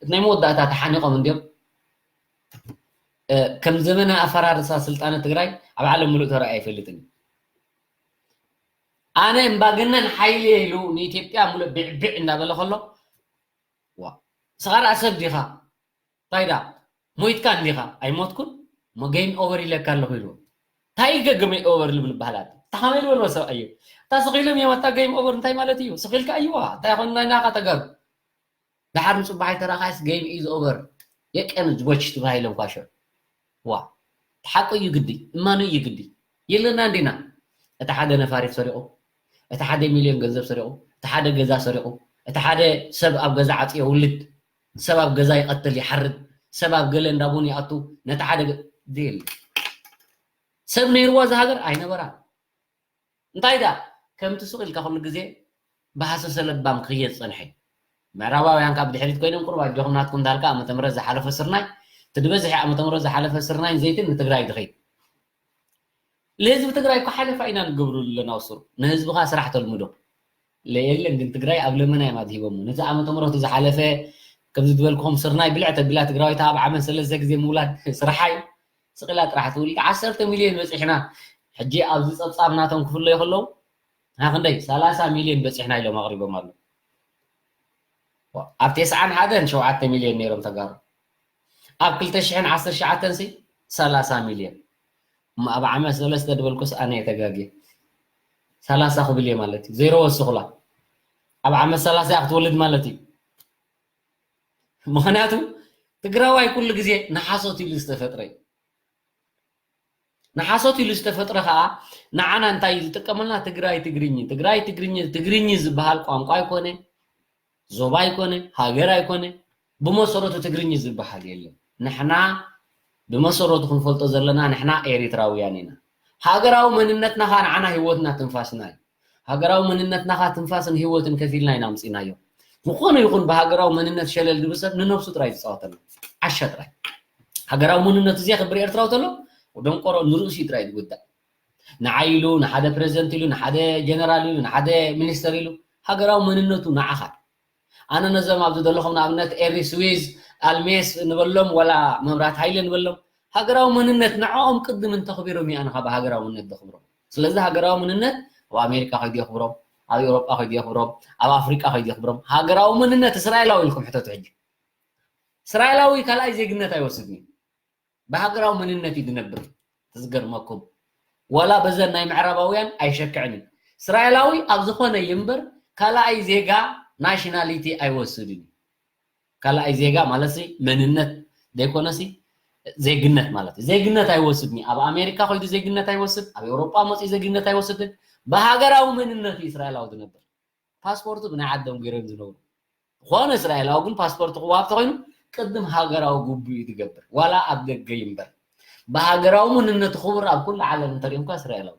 እቲ ናይ መወዳእታ ተሓኒቆም እንዲዮም ከም ዘመነ ኣፈራርሳ ስልጣነ ትግራይ ኣብ ዓለም ሙሉእ ተረኣዩ ኣይፈልጥን እዩ ኣነ እምባገነን ሓይሊ ኢሉ ንኢትዮጵያ ሙሉእ ብዕብዕ እንዳበለ ከሎ ዋ ንስኻ ደኣ ሰብ ዲኻ እንታይ ደኣ ሞይትካ እንዲኻ ኣይሞትኩን ሞ game over ኢለካ ኣለኹ ኢልዎ እንታይ ገ game over ልብል በሃል ኣቲ እንታይ ከመይ ዝበልዎ ሰብ ኣዩ እታ ስኺሎም እዮም ኣታ game over እንታይ ማለት እዩ ስኺልካ እዩዋ እንታይ ኾን ናይ ናኻ ተጋሩ ደሓር ንፅባሕ ኣይተራኻይስ game is over የቀን ጅቦች ትባሂሎም ኳሾ ዋ ሓቁ እዩ ግዲ እማኑ እዩ ግዲ የለና እንዲና እቲ ሓደ ነፋሪት ሰሪቑ እቲ ሓደ ሚልዮን ገንዘብ ሰሪቑ እቲ ሓደ ገዛ ሰሪቑ፣ እቲ ሓደ ሰብ ኣብ ገዛ ዓፅዮ ውልድ፣ ሰብ ኣብ ገዛ ይቐትል ይሓርድ፣ ሰብ ኣብ ገለ እንዳቡን ይኣቱ፣ ነቲ ሓደ ገ- ዘየለ ሰብ ነይርዋ እዛ ሃገር ኣይነበራን። እንታይ ደኣ ከምቲ ሱቕ ኢልካ ኩሉ ግዜ ብሃሰሰ ለባም ክኽየድ ዝጸንሐ እዩ። ምዕራባውያን ካብ ድሕሪት ኮይኖም ቁሩብ ኣጆኹም ናትኩም እንዳልካ ዓመተ ምህረት ዝሓለፈ ስርናይ እቲ ዝበዝሐ ዓመተ ምህረት ዝሓለፈ ስርናይን ዘይትን ንትግራይ ድኸይድ። ለህዝቢ ትግራይ እኮ ሓለፋ ኢና ንገብሩ ኣለና። ውሱር ንህዝብኻ ስራሕ ተልምዶ ለየለን ግን ትግራይ ኣብ ለመና እዮም ኣድሂቦሙ። ነቲ ዓመተ ምህረቱ ዝሓለፈ ከምዚ ዝበልኩኹም ስርናይ ብልዕ ተቢላ ትግራዊት ኣብ ዓመት ሰለስተ ግዜ ምውላድ ስርሓይ ስቕላ ጥራሕ ትውልድ ዓሰርተ ሚልዮን በፂሕና። ሕጂ ኣብዚ ፀብፃብ ናቶም ክፍለዩ ከለዉ ና ክንደይ ሰላሳ ሚልዮን በፂሕና ኢሎም ኣቕሪቦም ኣለዉ። ኣብ ተስዓን ሓደን ሸውዓተ ሚልዮን ነይሮም ተጋሩ። ኣብ ክልተ ሽሕን ዓሰርተ ትሽዓተን ሲ ሰላሳ ሚልዮን። እሞ ኣብ ዓመት ሰለስተ ድበልኩስ ኣነ እየ ተጋግየ። ሰላሳ ክብል እየ ማለት እዩ። ዜሮ ወስኹላ። ኣብ ዓመት ሰላሳ እያ ክትወልድ ማለት እዩ። ምኽንያቱ ትግራዋይ ኩሉ ግዜ ንሓሶት ኢሉ ዝተፈጥረ እዩ። ንሓሶት ኢሉ ዝተፈጥረ ከዓ ንዓና እንታይ እዩ ዝጥቀመልና? ትግራይ ትግርኝ፣ ትግራይ ትግርኝ፣ ትግርኝ ዝበሃል ቋንቋ ኣይኮነ፣ ዞባ ኣይኮነ፣ ሃገር ኣይኮነ፣ ብመሰረቱ ትግርኝ ዝበሃል የለን። ንሕና ብመሰረቱ ክንፈልጦ ዘለና ንሕና ኤሪትራውያን ኢና። ሃገራዊ መንነትና ከዓ ንዓና ህይወትና ትንፋስና እዩ። ሃገራዊ መንነትና ከዓ ትንፋስን ህይወትን ከፊልና ኢና ኣምፂናዮ። ዝኾነ ይኹን ብሃገራዊ መንነት ሸለል ዝብል ሰብ ንነብሱ ጥራይ ዝፃወተሉ ዓሻ ጥራይ። ሃገራዊ መንነቱ ዘየኽብር ኤርትራዊ ተሎ ደንቆሮ ንርእሱ ጥራይ ዝጉዳእ። ንዓይ ኢሉ ንሓደ ፕሬዚደንት ኢሉ ንሓደ ጀነራል ኢሉ ንሓደ ሚኒስተር ኢሉ ሃገራዊ መንነቱ ንዓኻ። ኣነ ነዞም ኣብዚ ዘለኹም ንኣብነት ኤሪ ስዊዝ ኣልሜስ ንበሎም ወላ መብራት ሃይለ ንበሎም ሃገራዊ መንነት ንዕኦም ቅድም እንተኽቢሮም እዩ ኣነ ካብ ሃገራዊ መንነት ዘኽብሮም። ስለዚ ሃገራዊ መንነት ኣብ ኣሜሪካ ከይዱ የኽብሮም፣ ኣብ ኤውሮጳ ከይዱ የኽብሮም፣ ኣብ ኣፍሪቃ ከይዱ የኽብሮም። ሃገራዊ መንነት እስራኤላዊ ኢልኩም ሕተቱ። ሕጂ እስራኤላዊ ካልኣይ ዜግነት ኣይወስድን እዩ። ብሃገራዊ መንነት እዩ ዝነብር። ትዝገርመኩም ዋላ በዘን ናይ ምዕራባውያን ኣይሸክዕን እዩ። እስራኤላዊ ኣብ ዝኾነ ይንበር ካልኣይ ዜጋ ናሽናሊቲ ኣይወስድን እዩ። ካልኣይ ዜጋ ማለት ሲ መንነት ዘይኮነሲ ዜግነት ማለት እዩ። ዜግነት ኣይወስድን እዩ። ኣብ ኣሜሪካ ኮይዱ ዜግነት ኣይወስድ፣ ኣብ ኤውሮጳ መፅኡ ዜግነት ኣይወስድን። ብሃገራዊ መንነት እዩ እስራኤላዊ ዝነብር። ፓስፖርቱ ብናይ ዓዶም ገይሮም ዝነብሩ። ዝኾነ እስራኤላዊ ግን ፓስፖርቱ ክወሃብ ተኮይኑ ቅድም ሃገራዊ ግቡእ እዩ ዝገብር። ዋላ ኣብ ደገ ይንበር። ብሃገራዊ መንነቱ ክቡር ኣብ ኩሉ ዓለም እንተሪኦምካ እስራኤላዊ።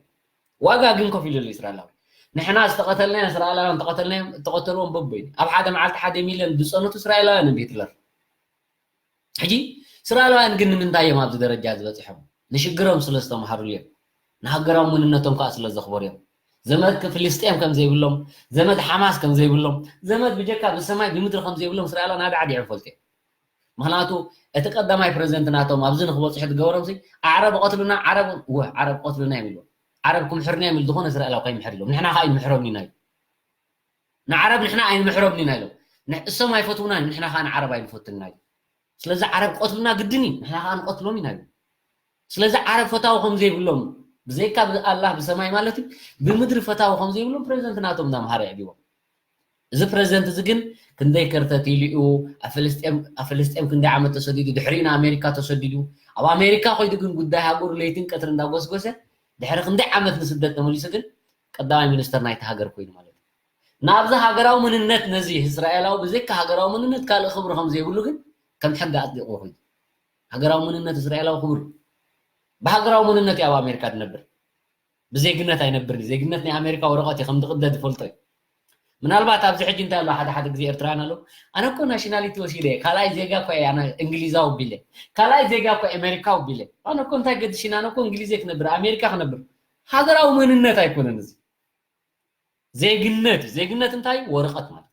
ዋጋ ግን ከፊሉሉ እስራኤላዊ። ንሕና ዝተቐተልናዮ እስራኤላውያን ተቐተልናዮም፣ እተቐተልዎም በበይኑ። ኣብ ሓደ መዓልቲ ሓደ ሚልዮን ዝጸነቱ እስራኤላውያን እዮም ብሂትለር። ሕጂ እስራኤላውያን ግን ንምንታይ እዮም ኣብዚ ደረጃ ዝበፅሖም? ንሽግሮም ስለ ዝተምሃሩሉ እዮም። ንሃገራዊ መንነቶም ከዓ ስለ ዘኽበሩ እዮም። ዘመድ ፍልስጤም ከም ዘይብሎም፣ ዘመድ ሓማስ ከም ዘይብሎም፣ ዘመድ ብጀካ ብሰማይ ብምድሪ ከም ዘይብሎም እስራኤላውያን ኣዳዕዲዖም ይፈልጡ እዮም። ምኽንያቱ እቲ ቀዳማይ ፕረዚደንት ናቶም ኣብዚ ንክበፅሑ ዝገበሮም ሲ ኣዕረብ ቀትሉና፣ ዓረብ ወ ዓረብ ቀትሉና እዮም ኢልዎም። ዓረብ ክምሕርና እዮም ኢሉ ዝኾነ እስራኤላዊ ከይምሕር ኢሎም። ንሕና ከዓ ኣይንምሕሮምን ኢና ኢሉ። ንዓረብ ንሕና ኣይንምሕሮምን ኢና ኢሎም። ንሕ- እሶም ኣይፈትውናን እዮም፣ ንሕና ከዓ ንዓረብ ኣይንፈቱን ኢና ኢሉ። ስለዚ ዓረብ ክቐትሉና ግድን እዩ፣ ንሕና ከዓ ንቐትሎም ኢና ኢሉ። ስለዚ ዓረብ ፈታዊ ከም ዘይብሎም ብዘይካ ብኣላህ ብሰማይ ማለት እዩ ብምድሪ ፈታዊ ከም ዘይብሎም ፕረዚደንት ናቶም እንዳምሃረ የዕቢዎም። እዚ ፕረዚደንት እዚ ግን ክንደይ ከርተት ኢሉ እዩ ኣብ ፍልስጤም ኣብ ፍልስጤም ክንደይ ዓመት ተሰዲዱ ድሕሪኡ ንኣሜሪካ ተሰዲዱ ኣብ ኣሜሪካ ኮይዱ ግን ጉዳይ ሃገሩ ለይትን ቀትሪ እንዳጎስጎሰ ድሕሪ ክንደይ ዓመት ንስደት ተመሊሱ ግን ቀዳማይ ሚኒስተር ናይቲ ሃገር ኮይኑ ማለት እዩ። ናብዚ ሃገራዊ መንነት ነዚ እስራኤላዊ ብዘይካ ሃገራዊ መንነት ካልእ ክብሪ ከም ዘይብሉ ግን ከም ሕጊ ኣጽዲቑ ኮይኑ ሃገራዊ መንነት እስራኤላዊ ክብሪ ብሃገራዊ መንነት እዩ ኣብ ኣሜሪካ ዝነብር። ብዜግነት ኣይነብርን። ዜግነት ናይ ኣሜሪካ ወረቐት እዩ ከም ዝቕደድ ዝፈልጦ እዩ። ምናልባት ኣብዚ ሕጂ እንታይ ኣሎ ሓደ ሓደ ግዜ ኤርትራውያን ኣለዉ ኣነ እኮ ናሽናሊቲ ወሲደ ካልኣይ ዜጋ እኮ እየ ኣነ እንግሊዛዊ ቢለ ካልኣይ ዜጋ እኮ ኣሜሪካዊ ቢለ ኣነ እኮ እንታይ ገድሽና ኣነ እኮ እንግሊዘ ክነብር ኣሜሪካ ክነብር ሃገራዊ መንነት ኣይኮነን እዚ ዜግነት እዩ። ዜግነት እንታይ እዩ? ወረቐት ማለት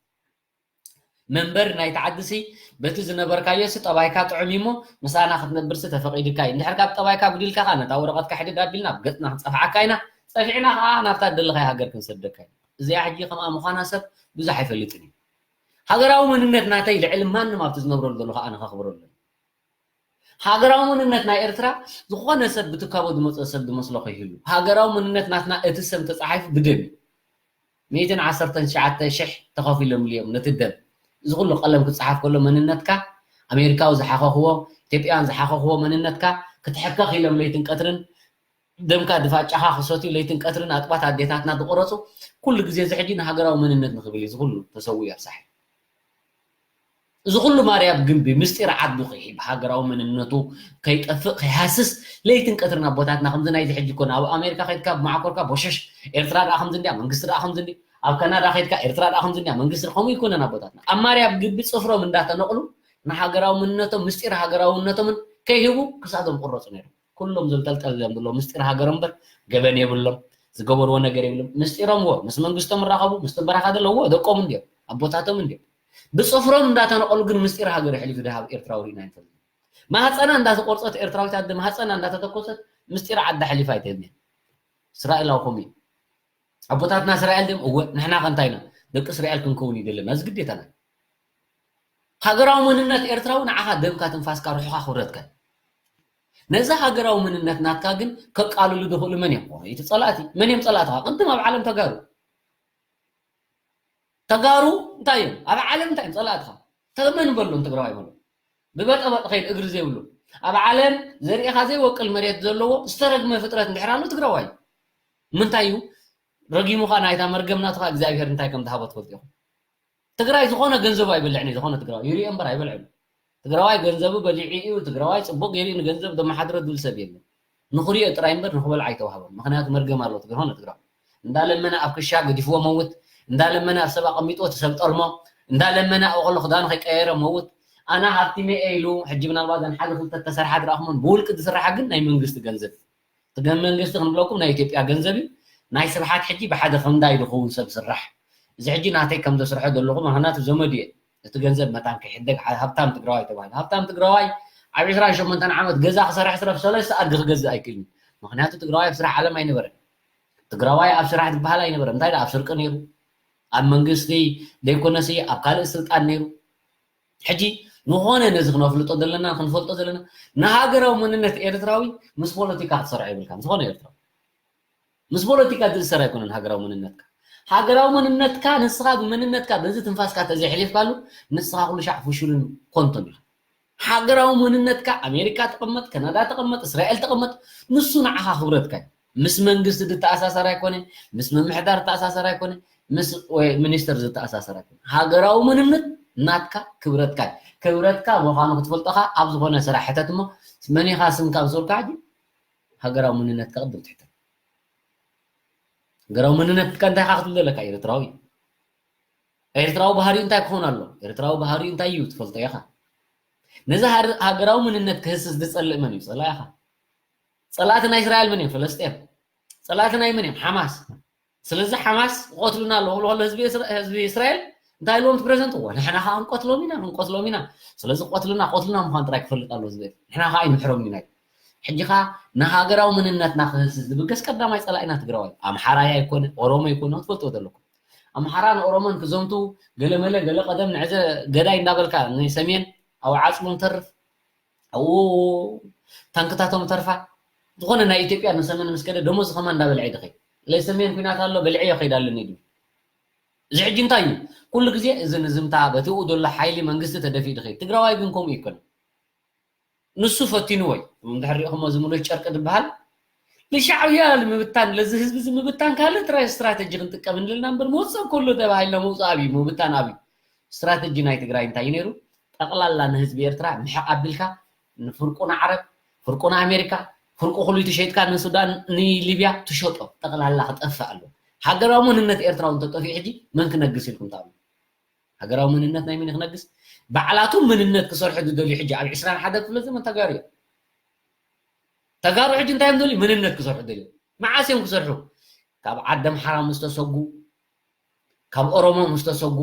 መንበሪ ናይቲ ዓዲ ሲ በቲ ዝነበርካዮ ሲ ጠባይካ ጥዑም እዩ እሞ ምሳና ክትነብር ሲ ተፈቒድካ እዩ። እንድሕር ካብ ጠባይካ ጉዲልካ ከዓ ነታ ወረቐትካ ሕድድ ኣቢልና ኣብ ገፅና ክንፀፍዓካ ኢና። ፀፊዕና ከዓ ናብታ ደለኻዮ ሃገር ክንሰደካ ኢና። እዚኣ ሕጂ ከምኣ ምዃና ሰብ ብዙሕ ኣይፈልጥን እዩ። ሃገራዊ መንነት ናተይ ልዕሊ ማንም ኣብቲ ዝነብረሉ ዘለኹ ኣነ ከኽብረሉ ሃገራዊ መንነት ናይ ኤርትራ ዝኾነ ሰብ ብትካቦ ዝመፀ ሰብ ዝመስሎ ከይህሉ ሃገራዊ መንነት ናትና እቲ ሰብ ተፃሒፉ ብደም እዩ ሚእትን ዓሰርተን ትሽዓተ ሽሕ ተኸፊሎምሉ እዮም ነቲ ደም እዚ ኩሉ ቀለም ክፀሓፍ ከሎ መንነትካ ኣሜሪካዊ ዝሓኸኽዎ ኢትዮጵያውያን ዝሓኸኽዎ መንነትካ ክትሕከኽ ኢሎም ለይትን ቀትርን ደምካ ድፋጫኻ ክሰትዩ ለይትን ቀትርን ኣጥባት ኣዴታትና ዝቆረፁ ኩሉ ግዜ እዚ ሕጂ ንሃገራዊ መንነት ንክብል እዩ ዝኩሉ ተሰዊኡ ኣብሳሕ። እዚ ኩሉ ማርያብ ግንቢ ምስጢር ዓዱ ክሒብ ሃገራዊ መንነቱ ከይጠፍእ ከይሃስስ ለይትን ቀትርን ኣቦታትና ከምዚ ናይዚ ሕጂ ኮነ ኣብ ኣሜሪካ ከይድካ ብማዕኮርካ ቦሸሽ ኤርትራ ደኣ ከምዚ እንዲያ መንግስቲ ደኣ ከምዚ እንዲ ኣብ ካናዳ ከይድካ ኤርትራ ደኣ ከምዚ እንዲያ መንግስቲ ከምኡ ይኮነን ኣቦታትና ኣብ ማርያብ ግቢ ፅፍሮም እንዳተነቕሉ ንሃገራዊ መንነቶም ምስጢር ሃገራውነቶምን ከይህቡ ክሳዶም ቁረፁ ነይሮም። ኩሎም ዘንጠልጠልሎም ዘሎ ምስጢር ሃገሮም እምበር ገበን የብሎም፣ ዝገበርዎ ነገር የብሎም። ምስጢሮም ወ ምስ መንግስቶም ይራኸቡ፣ ምስ ትበራኻ ዘለዎ ደቆም እንዲዮም፣ ኣቦታቶም እንዲዮም። ብፅፍሮም እንዳተነቐሉ ግን ምስጢር ሃገር የሕሊፉ ድሃብ ኤርትራዊ ርኢና ኣይንፈልጥን። ማህፀና እንዳተቆርፀት ኤርትራዊት ኣደ ማህፀና እንዳተተኮሰት ምስጢር ዓዳ ኣሕሊፋ ኣይትህብን። እስራኤላዊ ከምኡ እዩ። ኣቦታትና እስራኤል ድም እወ ንሕና ከ እንታይ ኢና ደቂ እስራኤል ክንከውን እዩ ዘለና እዚ ግዴታና። ሃገራዊ መንነት ኤርትራዊ ንዓኻ ደምካ ትንፋስካ ሩሕኻ ክብረትካ ነዚ ሃገራዊ መንነት ናትካ ግን ከቃልሉ ዝኽእሉ መን እዮም እቲ ጸላእቲ መን እዮም ጸላእትኻ ቅድም ኣብ ዓለም ተጋሩ ተጋሩ እንታይ እዮም ኣብ ዓለም እንታይ እዮም ጸላእትኻ ተመን በሎ ትግራዋይ በሎ ብበጠበጥ ኸይድ እግሪ ዘይብሉ ኣብ ዓለም ዘርእኻ ዘይወቅል መሬት ዘለዎ ዝተረግመ ፍጥረት እንድሕር ኣሎ ትግራዋይ ምንታይ እዩ ረጊሙኻ ናይታ መርገም ናትኻ እግዚኣብሔር እንታይ ከም ዝሃቦ ትፈልጡ ኢኹም ትግራይ ዝኾነ ገንዘቡ ኣይበልዕን እዩ ዝኾነ ትግራዋይ ይሪኦ እምበር ኣይበልዕን ትግራዋይ ገንዘቡ በሊዑ እዩ ትግራዋይ ፅቡቅ ገይሩ ንገንዘብ ዘመሓድሮ ዝብል ሰብ የለን ንኽሪኦ ጥራይ እምበር ንኽበልዓ ኣይተዋህቦን ምኽንያቱ መርገም ኣሎ ዝኾነ ትግራዋይ እንዳለመነ ኣብ ክሻ ገዲፍዎ መውት እንዳለመነ ኣብ ሰብ ኣቐሚጥዎ ትሰብ ጠልሞ እንዳለመነ ኣብኡ ከሎ ክዳኑ ከይቀየረ መውት ኣና ሃብቲመ እየ ኢሉ ሕጂ ምናልባት ዘን ሓደ ክልተ ተሰርሓ ትረኣኹመን ብውልቂ ዝስርሓ ግን ናይ መንግስቲ ገንዘብ እቲ ገ- መንግስቲ ክንብለኩም ናይ ኢትዮጵያ ገንዘብ እዩ ናይ ስብሓት ሕጂ ብሓደ ክንዳይ ዝኸውን ሰብ ስራሕ እዚ ሕጂ ናተይ ከም ዘስርሖ ዘለኹ ምክንያቱ ዘመዱ እየ እቲ ገንዘብ መታን ከይሕደግ ዓ- ሃብታም ትግራዋይ ተባሂሉ ሃብታም ትግራዋይ ኣብ ዕስራን ሸሞንተን ዓመት ገዛ ክሰርሕ ስረፍ ሰለስተ ኣድጊ ክገዝእ ኣይክእልን እዩ ምክንያቱ ትግራዋይ ኣብ ስራሕ ዓለም ኣይነበረን ትግራዋይ ኣብ ስራሕ ዝበሃል ኣይነበረን እንታይ ደኣ ኣብ ስርቂ ነይሩ ኣብ መንግስቲ ዘይኮነሲ ኣብ ካልእ ስልጣን ነይሩ ሕጂ ዝኾነ ነዚ ክነፍልጦ ዘለና ክንፈልጦ ዘለና ንሃገራዊ መንነት ኤርትራዊ ምስ ፖለቲካ ክትሰርዖ ይብልካ ዝኾነ ኤርትራዊ ምስ ፖለቲካ ዝእሰር ኣይኮነን ሃገራዊ መንነትካ ሃገራዊ መንነትካ ንስኻ ብመንነትካ በዚ ትንፋስካ ተዘይሕሊፍካሉ ንስኻ ኩሉ ሻዕ ፍሹልን ኮንቶን ኢኻ ሃገራዊ መንነትካ ኣሜሪካ ተቐመጥ ከናዳ ተቐመጥ እስራኤል ተቐመጥ ንሱ ንዓኻ ክብረትካ እዩ ምስ መንግስቲ ዝተኣሳሰር ኣይኮነ ምስ ምምሕዳር ዝተኣሳሰር ኣይኮነ ምስ ሚኒስተር ዝተኣሳሰር ኣይኮነ ሃገራዊ መንነት ናትካ ክብረትካ ክብረትካ ምዃኑ ክትፈልጦኻ ኣብ ዝኾነ ስራሕ ሕተት እሞ መኒኻ ስምካ ብሰልካ ሕጂ ሃገራዊ መንነትካ ቅድም ትሕተት ሃገራዊ መንነትካ እንታይ ኢኻ ክትብል ዘለካ ኤርትራዊ ኤርትራዊ ባህሪኡ እንታይ ክኾን ኣሎ ኤርትራዊ ባህሪኡ እንታይ እዩ ትፈልጦ ኢኻ ነዚ ሃገራዊ መንነት ክህስስ ዝጸልእ መን እዩ ጸላኢኻ ጸላእቲ ናይ እስራኤል መን እዮም ፈለስጤም ጸላእቲ ናይ መን እዮም ሓማስ ስለዚ ሓማስ ቆትልና ኣለዉ ከሎ ህዝቢ እስራኤል እንታይ ኢልዎም ፕሬዚደንት እዎ ንሕና ከዓ ክንቆትሎም ኢና ክንቆትሎም ኢና ስለዚ ቆትልና ቆትልና ምኳን ጥራይ ክፈልጥ ኣለዎ ዝብል ንሕና ከዓ ይምሕሮም ኢና ሕጂ ከዓ ንሃገራዊ መንነትና ክህስስ ዝብገስ ቀዳማይ ጸላኢና ትግራዋይ ኣምሓራይ ኣይኮነ ኦሮሞ ኣይኮነ ክትፈልጥዎ ዘለኩም ኣምሓራ ንኦሮሞን ክዘምቱ ገለመለ ገለ ቀደም ንዕዘ ገዳይ እንዳበልካ ንሰሜን ኣብ ዓፅሙ ንተርፍ ኣብኡ ታንክታቶም ተርፋ ዝኾነ ናይ ኢትዮጵያ ንሰሜን ምስ ከደ ደሞዝ ከማ እንዳበልዐ ይድኸይ ለሰሜን ኩናት ኣሎ በልዐዮ ከይድ ኣለኒ ድብል እዚ ሕጂ እንታይ እዩ ኩሉ ግዜ እዚ ንዝምታ በቲ ኡ ዘሎ ሓይሊ መንግስቲ ተደፊኡ ድኸይ ትግራዋይ ግን ከምኡ ይኮነ ንሱ ፈቲንዎ እዩ። እንድሕር ሪኢኹሞ እዚ ሙሉእ ጨርቂ ዝበሃል ንሻዕብያ ንምብታን ለዚ ህዝቢ እዚ ምብታን ካልእ ጥራይ ስትራተጂ ክንጥቀም ንልና እምበር መወፀኢ ከሎ ተባሂልና መውፅእ ኣብዩ ምብታን ኣብዩ ስትራተጂ ናይ ትግራይ እንታይ እዩ ነይሩ? ጠቕላላ ንህዝቢ ኤርትራ ምሕቕ ኣቢልካ ንፍርቁ ንዓረብ ፍርቁ ንኣሜሪካ ፍርቁ ኩሉ ተሸይጥካ ንሱዳን ንሊብያ ትሸጦ ጠቕላላ ክጠፍእ ኣሎ። ሃገራዊ መንነት ኤርትራ እውን ተጠፊኡ ሕጂ መን ክነግስ ኢልኩም ትኣምኑ? ሃገራዊ መንነት ናይ መን ክነግስ? ባዕላቱ መንነት ክሰርሑ ዝደልዩ ሕጂ ኣብ ዕስራን ሓደን ክፍለ ዘመን ተጋሩ እዮም። ተጋሩ ሕጂ እንታይ እዮም ደልዩ? መንነት ክሰርሑ ደልዩ። መዓስ እዮም ክሰርሑ? ካብ ዓዲ ኣምሓራ ምስ ተሰጉ፣ ካብ ኦሮሞ ምስ ተሰጉ፣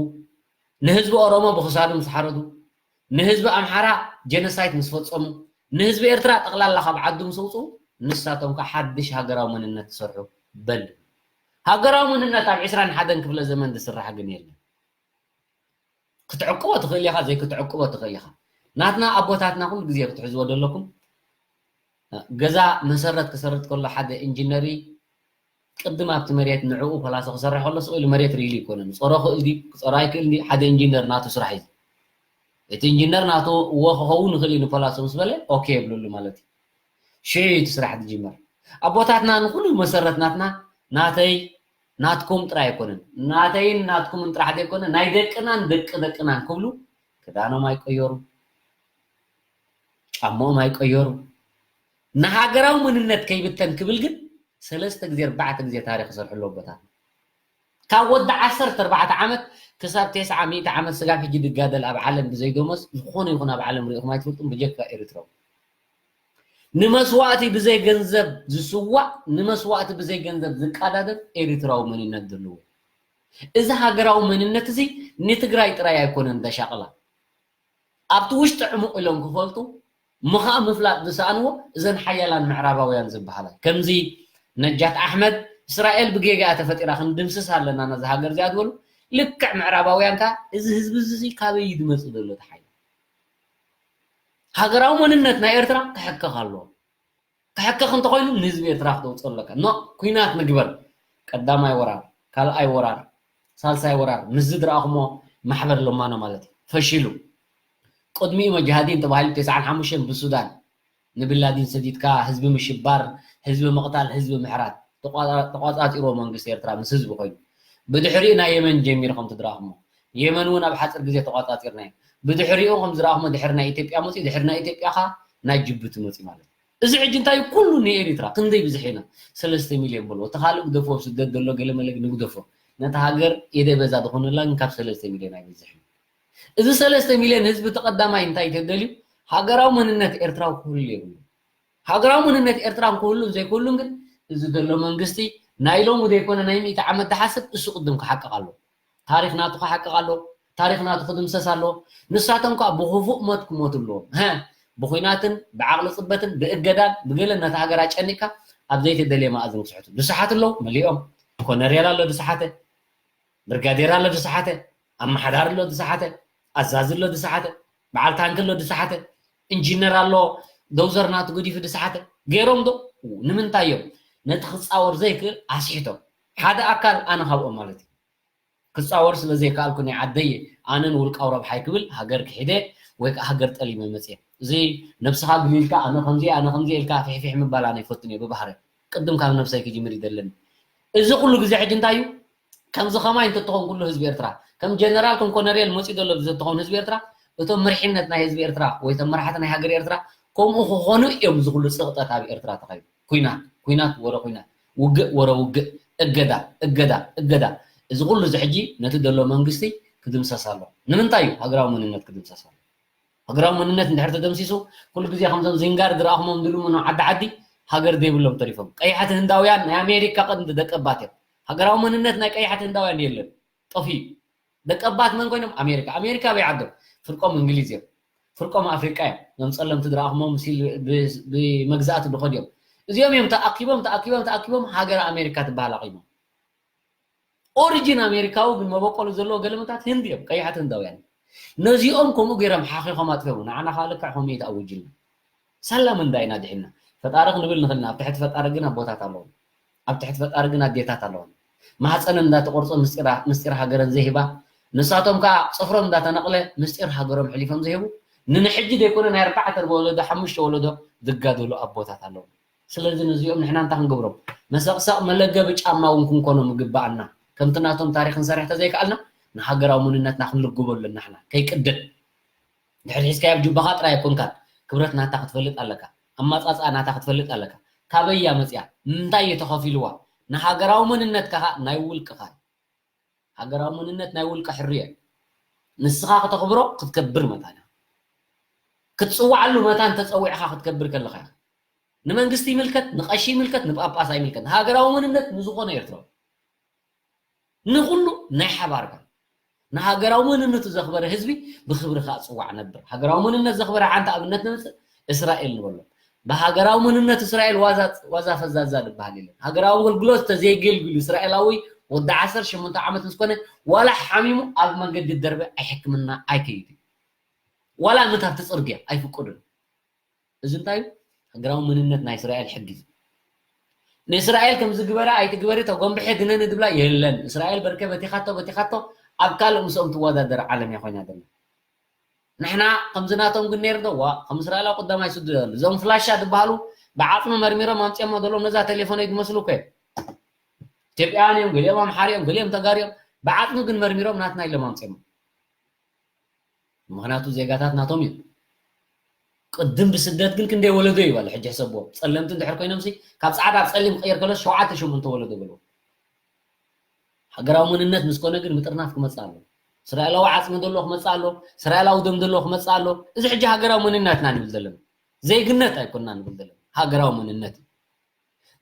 ንህዝቢ ኦሮሞ ብክሳዱ ምስ ሓረዱ፣ ንህዝቢ ኣምሓራ ጀኖሳይት ምስ ፈጸሙ፣ ንህዝቢ ኤርትራ ጠቕላላ ካብ ዓዱ ምስ ኣውፅኡ፣ ንሳቶም ከዓ ሓድሽ ሃገራዊ መንነት ክሰርሑ በል። ሃገራዊ መንነት ኣብ ዕስራን ሓደን ክፍለ ዘመን ዝስራሕ ግን የለን። ክትዕቅቦ ትኽእል ኢኻ፣ ዘይክትዕቅቦ ትኽእል ኢኻ። ናትና ኣቦታትና ኩሉ ግዜ ክትሕዝዎ ዘለኩም፣ ገዛ መሰረት ክሰርት ከሎ ሓደ ኢንጂነሪ ቅድም ኣብቲ መሬት ንዕኡ ፖላሶ ክሰርሕ ከሎ ስቕ ኢሉ መሬት ሪኢሉ ይኮነን። ጾሮ ክእል ድዩ ክጾሮ ኣይክእል ድዩ ሓደ ኢንጂነር ናቱ ስራሕ እዩ። እቲ ኢንጂነር ናቱ እዎ ክኸውን ይኽእል እዩ ንፖላሶ ምስ በለ ኦኬ የብለሉ ማለት እዩ። ሽዑ እዩ እቲ ስራሕ ዝጅመር። ኣቦታትና ንኹሉ መሰረት ናትና ናተይ ናትኩም ጥራይ ኣይኮነን፣ ናተይን ናትኩምን ጥራሕ ዘይኮነ ናይ ደቅናን ደቂ ደቅናን ክብሉ ክዳኖም ኣይቀየሩ፣ ጫማኦም ኣይቀየሩ። ንሃገራዊ መንነት ከይብተን ክብል ግን ሰለስተ ግዜ ኣርባዕተ ግዜ ታሪኽ ይሰርሑ ኣለዉ ኣቦታትና። ካብ ወዲ ዓሰርተ ኣርባዕተ ዓመት ክሳብ ተስዓ ሚእቲ ዓመት ስጋብ ሕጂ ዝጋደል ኣብ ዓለም ብዘይ ደሞዝ ዝኾነ ይኹን ኣብ ዓለም ርኢኹም ኣይትፈልጡን ብጀካ ኤርትራዊ። ንመስዋእቲ ብዘይ ገንዘብ ዝስዋእ፣ ንመስዋእቲ ብዘይ ገንዘብ ዝቃዳደም ኤርትራዊ መንነት ዘለዎ። እዚ ሃገራዊ መንነት እዚ ንትግራይ ጥራይ ኣይኮነን ዘሻቕላ። ኣብቲ ውሽጢ ዕሙቕ ኢሎም ክፈልጡ ምኻእ ምፍላጥ ዝሰኣንዎ እዘን ሓያላን ምዕራባውያን ዝበሃላ ከምዚ ነጃት ኣሕመድ እስራኤል ብጌጋ እያ ተፈጢራ ክንድምስስ ኣለና ነዛ ሃገር እዚኣ ዝበሉ ልክዕ ምዕራባውያን ከኣ እዚ ህዝቢ እዚ ካበይ እዩ ዝመፅእ ዘሎ ተሓይ ሃገራዊ መንነት ናይ ኤርትራ ክሕከኽ ኣለዎ። ክሕከኽ እንተኾይኑ ንህዝቢ ኤርትራ ክተውፅኦ ኣለካ። ኖ ኩናት ንግበር። ቀዳማይ ወራር፣ ካልኣይ ወራር፣ ሳልሳይ ወራር ምስዚ ዝረኣኹሞ ማሕበር ለማኖ ማለት እዩ ፈሺሉ። ቅድሚኡ መጃሃዲን ተባሂሉ ተስዓን ሓሙሽተን ብሱዳን ንብላዲን ሰዲድካ ህዝቢ ምሽባር፣ ህዝቢ ምቕታል፣ ህዝቢ ምሕራት ተቋፃፂርዎ መንግስቲ ኤርትራ ምስ ህዝቢ ኮይኑ ብድሕሪኡ ናይ የመን ጀሚሩ ከምቲ ዝረኣኹሞ የመን እውን ኣብ ሓፂር ግዜ ተቋፃፂርና እዩ። ብድሕሪኡ ከም ዝረኣኹሞ ድሕሪ ናይ ኢትዮጵያ መፅኡ ድሕሪ ናይ ኢትዮጵያ ኸዓ ናይ ጅቡቲ መፅኡ ማለት እዩ። እዚ ሕጂ እንታይ እዩ? ኩሉ ንኤሪትራ ክንደይ ብዝሕ ኢና? ሰለስተ ሚልዮን በልዎ። እቲ ካልእ ግደፎ፣ ኣብ ስደት ዘሎ ገለ መለ ንግደፎ። ነታ ሃገር ኢደ በዛ ዝኾነላ ግን ካብ ሰለስተ ሚልዮን ኣይበዝሕን። እዚ ሰለስተ ሚልዮን ህዝቢ እቲ ቀዳማይ እንታይ ተደልዩ? ሃገራዊ መንነት ኤርትራዊ ክህሉ የብሉ። ሃገራዊ መንነት ኤርትራ ክህሉን ዘይክህሉን ግን እዚ ዘሎ መንግስቲ ናይ ሎሚ ዘይኮነ ናይ ሚእቲ ዓመት ዝሓስብ እሱ ቅድም ክሓቅቕ ኣሎ። ታሪኽ ናቱ ክሓቅቕ ኣሎ። ታሪኽ ናቱ ክድምሰስ ኣለዎ። ንሳቶም ከኣ ብኽፉእ ሞት ክሞቱ ኣለዎም። ሀ፣ ብኹናትን ብዓቕሊ ጽበትን ብእገዳን ብገለን ነታ ሃገር ኣጨኒቕካ ኣብ ዘይተደልየ መኣዝን ክስሕቱ። ዝሰሓቱ ኣለዉ፣ መሊኦም። ኮነሬል ኣሎ ዝሰሓተ፣ ብርጋዴር ኣሎ ዝሰሓተ፣ ኣመሓዳሪ ኣሎ ዝሰሓተ፣ ኣዛዚ ኣሎ ዝሰሓተ፣ በዓል ታንኪ ኣሎ ዝሰሓተ፣ ኢንጂነር ኣሎ ዶውዘር ናቱ ገዲፉ ዝሰሓተ። ገይሮም ዶ? ንምንታይ እዮም? ነቲ ክጻወር ዘይክእል ኣስሒቶም። ሓደ ኣካል ኣነ ካብኦም ማለት እዩ። ክጻወር ስለ ዘይከኣልኩ ናይ ዓደይ ኣነን ውልቃዊ ረብሓይ ክብል ሃገር ክሒደ ወይ ከዓ ሃገር ጠሊመ መፅየ። እዚ ነብስኻ ግሊልካ ኣነ ከምዚ ኣነ ከምዚ ኢልካ ፊሕፊሕ ምባል ኣነ ይፈትን እየ ብባህረ ቅድም ካብ ነብሰይ ክጅምር ይደለኒ። እዚ ኩሉ ግዜ ሕጂ እንታይ እዩ? ከምዚ ከማይ እንተትኾን ኩሉ ህዝቢ ኤርትራ ከም ጀነራል ከም ኮነሬል መፂኡ ዘሎ ብዘትኾን ህዝቢ ኤርትራ እቶም መሪሕነት ናይ ህዝቢ ኤርትራ ወይ እቶም መራሕቲ ናይ ሃገር ኤርትራ ከምኡ ክኾኑ እዮም። እዚ ኩሉ ፅቕጠት ኣብ ኤርትራ ተኸይዱ ኩናት ኩናት ወረ ኩናት ውግእ ወረ ውግእ እገዳ እገዳ እገዳ እዚ ኩሉ እዚ ሕጂ ነቲ ዘሎ መንግስቲ ክድምሰስ ኣሎ። ንምንታይ እዩ ሃገራዊ መንነት ክድምሰስ ኣሎ? ሃገራዊ መንነት እንድሕር ተደምሲሱ ኩሉ ግዜ ከምዞም ዚንጋር ዝረኣኹሞም ዝልምኑ ዓዲ ዓዲ ሃገር ዘይብሎም ተሪፎም። ቀያሕቲ ህንዳውያን ናይ ኣሜሪካ ቀንዲ ደቀባት እዮም። ሃገራዊ መንነት ናይ ቀያሕቲ ህንዳውያን የለን፣ ጠፊኡ። ደቀባት መን ኮይኖም? ኣሜሪካ። ኣሜሪካ ኣበይ ዓዶም? ፍርቆም እንግሊዝ እዮም። ፍርቆም ኣፍሪቃ እዮም። እዞም ጸለምቲ ዝረኣኹሞም ብመግዛእቲ ዝኸዱ እዮም። እዚኦም እዮም ተኣኪቦም ተኣኪቦም ተኣኪቦም ሃገር ኣሜሪካ ትበሃል ኣቂሞም። ኦሪጂን ኣሜሪካዊ ግን መበቆሉ ዘለዎ ገለመታት ህንዲ እዮም፣ ቀያሕቲ ህንዳውያን። ነዚኦም ከምኡ ገይሮም ሓኺኾም ኣጥፊኦም፣ ንዓና ከዓ ልክዕ ከምኡ እዩ ተኣዊጅልና። ሳላ ምንዳ ኢና ድሒና። ፈጣሪ ክንብል ንኽእልና፣ ኣብ ትሕቲ ፈጣሪ ግን ኣቦታት ኣለዎም። ኣብ ትሕቲ ፈጣሪ ግን ኣዴታት ኣለዎም። ማህፀነን እንዳተቆርፀ ምስጢራ- ምስጢር ሃገረን ዘይህባ፣ ንሳቶም ከዓ ፅፍሮም እንዳተነቕለ ምስጢር ሃገሮም ሕሊፎም ዘይህቡ፣ ንንሕጂ ዘይኮነ ናይ ኣርባዕተ ወለዶ ሓሙሽተ ወለዶ ዝጋደሉ ኣቦታት ኣለዎም። ስለዚ ነዚኦም ንሕና እንታይ ክንገብሮም? መሰቕሰቕ መለገቢ ጫማ እውን ክንኮኖም ይግበኣና። ከምቲ ናቶም ታሪኽ ክንሰርሕ ተዘይከኣልና ንሃገራዊ መንነትና ክንልግቦ ኣለና። ንሕና ከይቅድዕ ድሕሪ ሒዝካዮ ኣብ ጁባኻ ጥራይ ኣይኮንካን። ክብረት ናታ ክትፈልጥ ኣለካ። ኣማጻጽኣ ናታ ክትፈልጥ ኣለካ። ካበይ እያ መጽያ? ንምንታይ እዩ ተኸፊልዋ? ንሃገራዊ መንነትካ ኸኣ ናይ ውልቅኻ እዩ። ሃገራዊ መንነት ናይ ውልቀ ሕርዮ እዩ። ንስኻ ከተኽብሮ ክትከብር መታን ኢኻ። ክትጽውዓሉ መታን ተጸዊዕኻ ክትከብር ከለኻ ኢኻ። ንመንግስቲ ይምልከት፣ ንቐሺ ይምልከት፣ ንጳጳስ ኣይምልከት። ሃገራዊ መንነት ንዝኾነ ኤርትራዊ። ንኹሉ ናይ ሓባርካ። ንሃገራዊ መንነቱ ዘኽበረ ህዝቢ ብኽብሪ ከኣ ጽዋዕ ነብር። ሃገራዊ መንነት ዘኽበረ ሓንቲ ኣብነት ነምጽእ፣ እስራኤል ንበሎ። ብሃገራዊ መንነት እስራኤል ዋዛ ዋዛ ፈዛዛ ዝበሃል የለን። ሃገራዊ ኣገልግሎት ተዘይገልግሉ እስራኤላዊ ወዲ ዓሰርተ ሸሞንተ ዓመት ምስ ኮነ ዋላ ሓሚሙ ኣብ መንገዲ ደርበ ኣይ ሕክምና ኣይከይድ እዩ። ዋላ ምት ኣብቲ ጽርግያ ኣይፍቀዱን። እዚ እንታይ እዩ? ሃገራዊ መንነት ናይ እስራኤል ሕጊ እዩ። ንእስራኤል ከምዚ ግበራ ኣይትግበሪ ተጎንብሐ ግነኒ ድብላ የለን። እስራኤል በርከ በቲኻቶ በቲኻቶ ኣብ ካልእ ምስኦም ትወዳደር ዓለም እያ ኮይና ዘላ። ንሕና ከምዚ ናቶም ግን ነይሩ ዶ? ዋ፣ ከም እስራኤላዊ ቀዳማይ ስዱ ይደሉ። እዞም ፍላሻ ዝበሃሉ ብዓጽሚ መርሚሮም ኣምጺኦሞ ዘለዉ ነዛ ቴሌፎነይ ዝመስሉ እኮ እዮም። ኢትዮጵያውያን እዮም፣ ገሊኦም ኣምሓሪ እዮም፣ ገሊኦም ተጋሩ እዮም። ብዓጽሚ ግን መርሚሮም ናትና ኢሎም ኣምጺኦሞ። ምኽንያቱ ዜጋታት ናቶም እዮም። ቅድም ብስደት ግን ክንደይ ወለዶ እዩ በለ። ሕጂ ሕሰብዎ። ጸለምቲ እንድሕር ኮይኖምሲ ካብ ጻዕዳ ኣብ ጸሊም ክቕየር ከሎ ሸውዓተ ሸሞንተ ወለዶ በልዎ። ሃገራዊ መንነት ምስ ኮነ ግን ምጥርናፍ ክመጽእ ኣሎ። እስራኤላዊ ዓጽሚ ዘለዎ ክመጽእ ኣሎ። እስራኤላዊ ደም ዘለዎ ክመጽእ ኣሎ። እዚ ሕጂ ሃገራዊ መንነትና ንብል ዘለና። ዜግነት ኣይኮንና ንብል ዘለና። ሃገራዊ መንነት እዩ።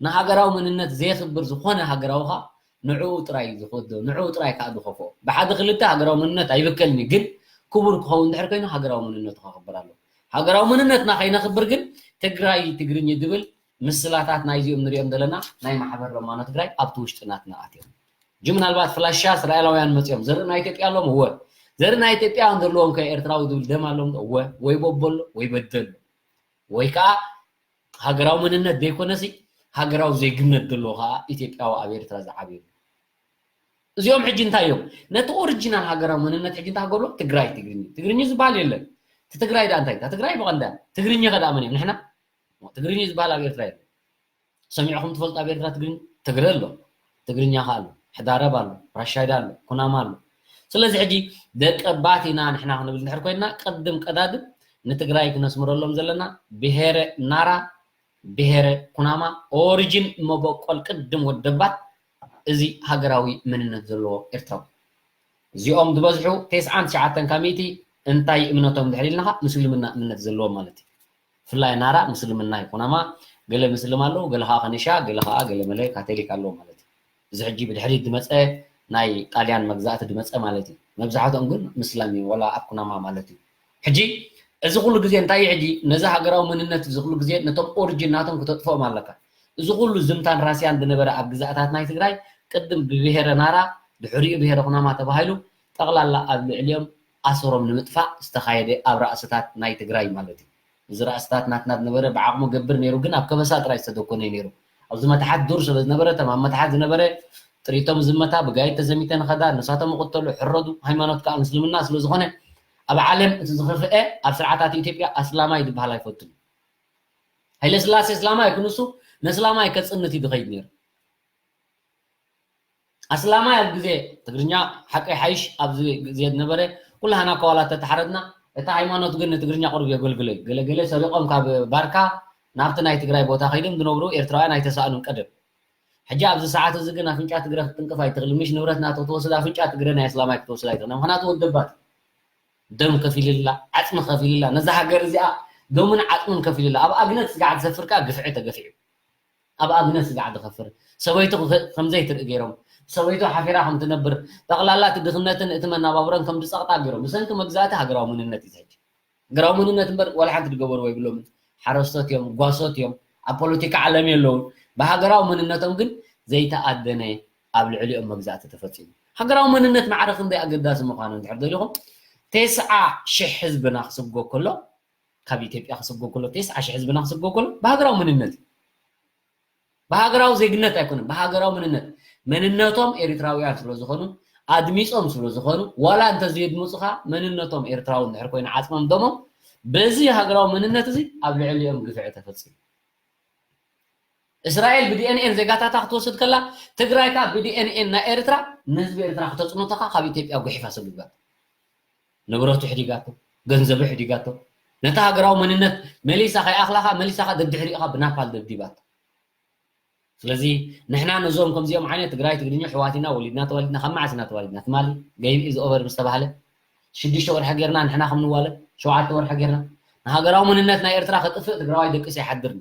ንሃገራዊ መንነት ዘየኽብር ዝኾነ ሃገራዊ ኸኣ ንዕኡ ጥራይ እዩ ዝኽወዶ፣ ንዕኡ ጥራይ ከኣ ዝኸፍኦ። ብሓደ ክልተ ሃገራዊ መንነት ኣይብከልኒ፣ ግን ክቡር ክኸውን እንድሕር ኮይኑ ሃገራዊ መንነቱ ከኽብር ኣለዎ። ሃገራዊ መንነትና ከይነኽብር ግን ትግራይ ትግርኝ ዝብል ምስላታት ናይዚኦም ንሪኦም ዘለና ናይ ማሕበር ለማኖ ትግራይ ኣብቲ ውሽጢ ናትና ኣትዮም። ሕጂ ምናልባት ፍላሻ እስራኤላውያን መፂኦም ዘርኢ ናይ ኢትዮጵያ ኣለዎም፣ እወ። ዘርኢ ናይ ኢትዮጵያ ዘለዎም ከ ኤርትራዊ ዝብል ደም ኣለዎም ዶ? እወ። ወይ ቦቦ ኣሎ ወይ በደሎ ወይ ከዓ ሃገራዊ መንነት ዘይኮነሲ ሃገራዊ ዜግነት ዘለዎ ከዓ ኢትዮጵያዊ ኣብ ኤርትራ ዝዓብዩ። እዚኦም ሕጂ እንታይ እዮም? ነቲ ኦሪጂናል ሃገራዊ መንነት ሕጂ እንታይ ክገብርዎ? ትግራይ ትግርኝ። ትግርኝ ዝበሃል የለን። እቲ ትግራይ ደኣ እንታይ? እታ ትግራይ ብቐንዳ ትግርኝ ከ ደኣ መን እዮም? ንሕና? ትግርኝ ዝበሃል ኣብ ኤርትራ የለን። ሰሚዕኹም ትፈልጡ ኣብ ኤርትራ ትግርኝ? ትግረ ኣሎ። ትግርኛ ከ ኣሎ። ሕዳረብ ኣሎ። ራሻይዳ ኣሎ። ኩናማ ኣሎ። ስለዚ ሕጂ ደቂ ባት ኢና ንሕና ክንብል እንድሕር ኮይንና ቅድም ቀዳድም ንትግራይ ክነስምረሎም ዘለና ብሄረ ናራ፣ ብሄረ ኩናማ፣ ኦሪጂን መበቆል ቅድም ወደባት እዚ ሃገራዊ መንነት ዘለዎ ኤርትራዊ። እዚኦም ዝበዝሑ ተስዓን ትሽዓተን ካብ ሚእቲ እንታይ እምነቶም እንድሕር ኢልናኻ ምስልምና እምነት ዘለዎም ማለት እዩ። ብፍላይ ናራ ምስልምና እዩ። ኩናማ ገለ ምስልም ኣለዉ፣ ገለ ከዓ ከኒሻ፣ ገለ ከዓ ገለ መለ ካቶሊክ ኣለዉ ማለት እዩ። እዚ ሕጂ ብድሕሪት ዝመፀ ናይ ጣልያን መግዛእቲ ዝመፀ ማለት እዩ። መብዛሕትኦም ግን ምስላም እዩ፣ ወላ ኣብ ኩናማ ማለት እዩ። ሕጂ እዚ ኩሉ ግዜ እንታይ እዩ? ሕጂ ነዚ ሃገራዊ መንነት እዚ ኩሉ ግዜ ነቶም ኦሪጂን ናቶም ክተጥፍኦም ኣለካ። እዚ ኩሉ ዝምታን ራስያን ዝነበረ ኣብ ግዛእታት ናይ ትግራይ ቅድም ብብሄረ ናራ ድሕሪኡ ብሄረ ኩናማ ተባሂሉ ጠቕላላ ኣብ ልዕሊኦም ኣሰሮም ንምጥፋእ ዝተኻየደ ኣብ ራእስታት ናይ ትግራይ ማለት እዩ። እዚ ራእስታት ናትና ዝነበረ ብዓቕሙ ገብር ነይሩ፣ ግን ኣብ ከበሳ ጥራይ ዝተደኮነ እዩ ነይሩ። ኣብዚ መታሓት ዱር ስለ ዝነበረ፣ እቶም ኣብ መታሓት ዝነበረ ጥሪቶም ዝመታ፣ ብጋይት ተዘሚተ ንኸዳ፣ ንሳቶም ይቕተሉ፣ ሕረዱ፣ ሃይማኖት ከዓ ምስልምና ስለ ዝኾነ፣ ኣብ ዓለም እቲ ዝኸፍአ ኣብ ስርዓታት ኢትዮጵያ ኣስላማይ ዝበሃል ኣይፈቱን። ሃይለ ስላሴ እስላማይ ክንሱ ንእስላማይ ከጽንት እዩ ዝኸይድ ነይሩ። ኣስላማይ ኣብ ግዜ ትግርኛ ሓቀይ ሓይሽ ኣብዚ ግዜ ዝነበረ ኩላህና ከዋላት ተተሓረድና፣ እቲ ሃይማኖት ግን ንትግርኛ ቁሩብ የገልግሎ እዩ። ገለ ገለ ሰሪቖም ካብ ባርካ ናብቲ ናይ ትግራይ ቦታ ከይዶም ዝነብሩ ኤርትራውያን ኣይተሳእኑን ቀደም። ሕጂ ኣብዚ ሰዓት እዚ ግን ኣፍንጫ ትግረ ክትጥንቅፍ ኣይትኽእልን። ምሽ ንብረት ናቶ ክትወስድ ኣፍንጫ ትግረ ናይ ኣስላማይ ክትወስድ ኣይትኽእልን። ምኽንያቱ ወደባት ደም ከፊልላ፣ ዓጽሚ ከፊልላ፣ ነዛ ሃገር እዚኣ ደሙን ዓጽሙን ከፊልላ። ኣብ ኣግነት ስጋዕ ዝሰፍር ከኣ ግፍዒ ተገፊዑ። ኣብ ኣብነት ስጋዕ ዝኸፍር ሰበይቱ ክኸ-፣ ከም ዘይትርኢ ገይሮም፣ ሰበይቱ ሓፊራ ከም ትነብር፣ ጠቕላላ እቲ ድኽነትን እቲ መናባብሮን ከም ዝጸቕጣ ገይሮም። ብሰንኪ መግዛእቲ ሃገራዊ መንነት እዩ ሕጂ። ሃገራዊ መንነት እምበር ዋላ ሓንቲ ዝገበርዎ የብሎምን። ሓረስቶት እዮም፣ ጓሶት እዮም፣ ኣብ ፖለቲካ ዓለም የለውን። ብሃገራዊ መንነቶም ግን ዘይተኣደነ ኣብ ልዕሊኦም መግዛእቲ ተፈጺሙ። ሃገራዊ መንነት ማዕረ ክንደይ ኣገዳሲ ምዃኑ እንድሕር ደሊኹም፣ ተስዓ ሽሕ ህዝብና ክስጎ ከሎ፣ ካብ ኢትዮጵያ ክስጎ ከሎ፣ ተስዓ ሽሕ ህዝብና ክስጎ ከሎ ብሃገራዊ መንነት እዩ። ብሃገራዊ ዜግነት ኣይኮነን፣ ብሃገራዊ መንነት። መንነቶም ኤሪትራውያን ስለ ዝኾኑ፣ ኣድሚጾም ስለ ዝኾኑ፣ ዋላ እንተዘየድምጹኻ፣ መንነቶም ኤርትራዊ እንድሕር ኮይኑ ዓጽሞም ደሞም፣ በዚ ሃገራዊ መንነት እዚ ኣብ ልዕሊኦም ግፍዒ ተፈጺሙ። እስራኤል ብዲኤንኤን ዜጋታታ ክትወስድ ከላ፣ ትግራይ ከኣ ብዲኤንኤን ናይ ኤርትራ ንህዝቢ ኤርትራ ክተጽንቶ ከኣ ካብ ኢትዮጵያ ጉሒፋ ሰጒጋቶ። ንብረቱ ሕዲጋቶ፣ ገንዘቡ ሕዲጋቶ። ነታ ሃገራዊ መንነት መሊሳ ከይኣኽላኻ፣ መሊሳ ከኣ ደድሕሪኡ ከኣ ብናፓል ደብዲባቶ። ስለዚ ንሕና ነዞም ከምዚኦም ዓይነት ትግራይ ትግርኛ ኣሕዋት ኢና፣ ወሊድና ተዋሊድና፣ ካብ መዓስ ኢና ተዋሊድና? ትማሊ ገይብ ኢዝ ኦቨር ምስ ተባህለ ሽዱሽተ ወርሒ ጌርና ንሕና ከም ንዋለድ፣ ሸውዓተ ወርሒ ጌርና። ንሃገራዊ መንነት ናይ ኤርትራ ከጥፍእ ትግራዋይ ደቂሱ ኣይሓድርን።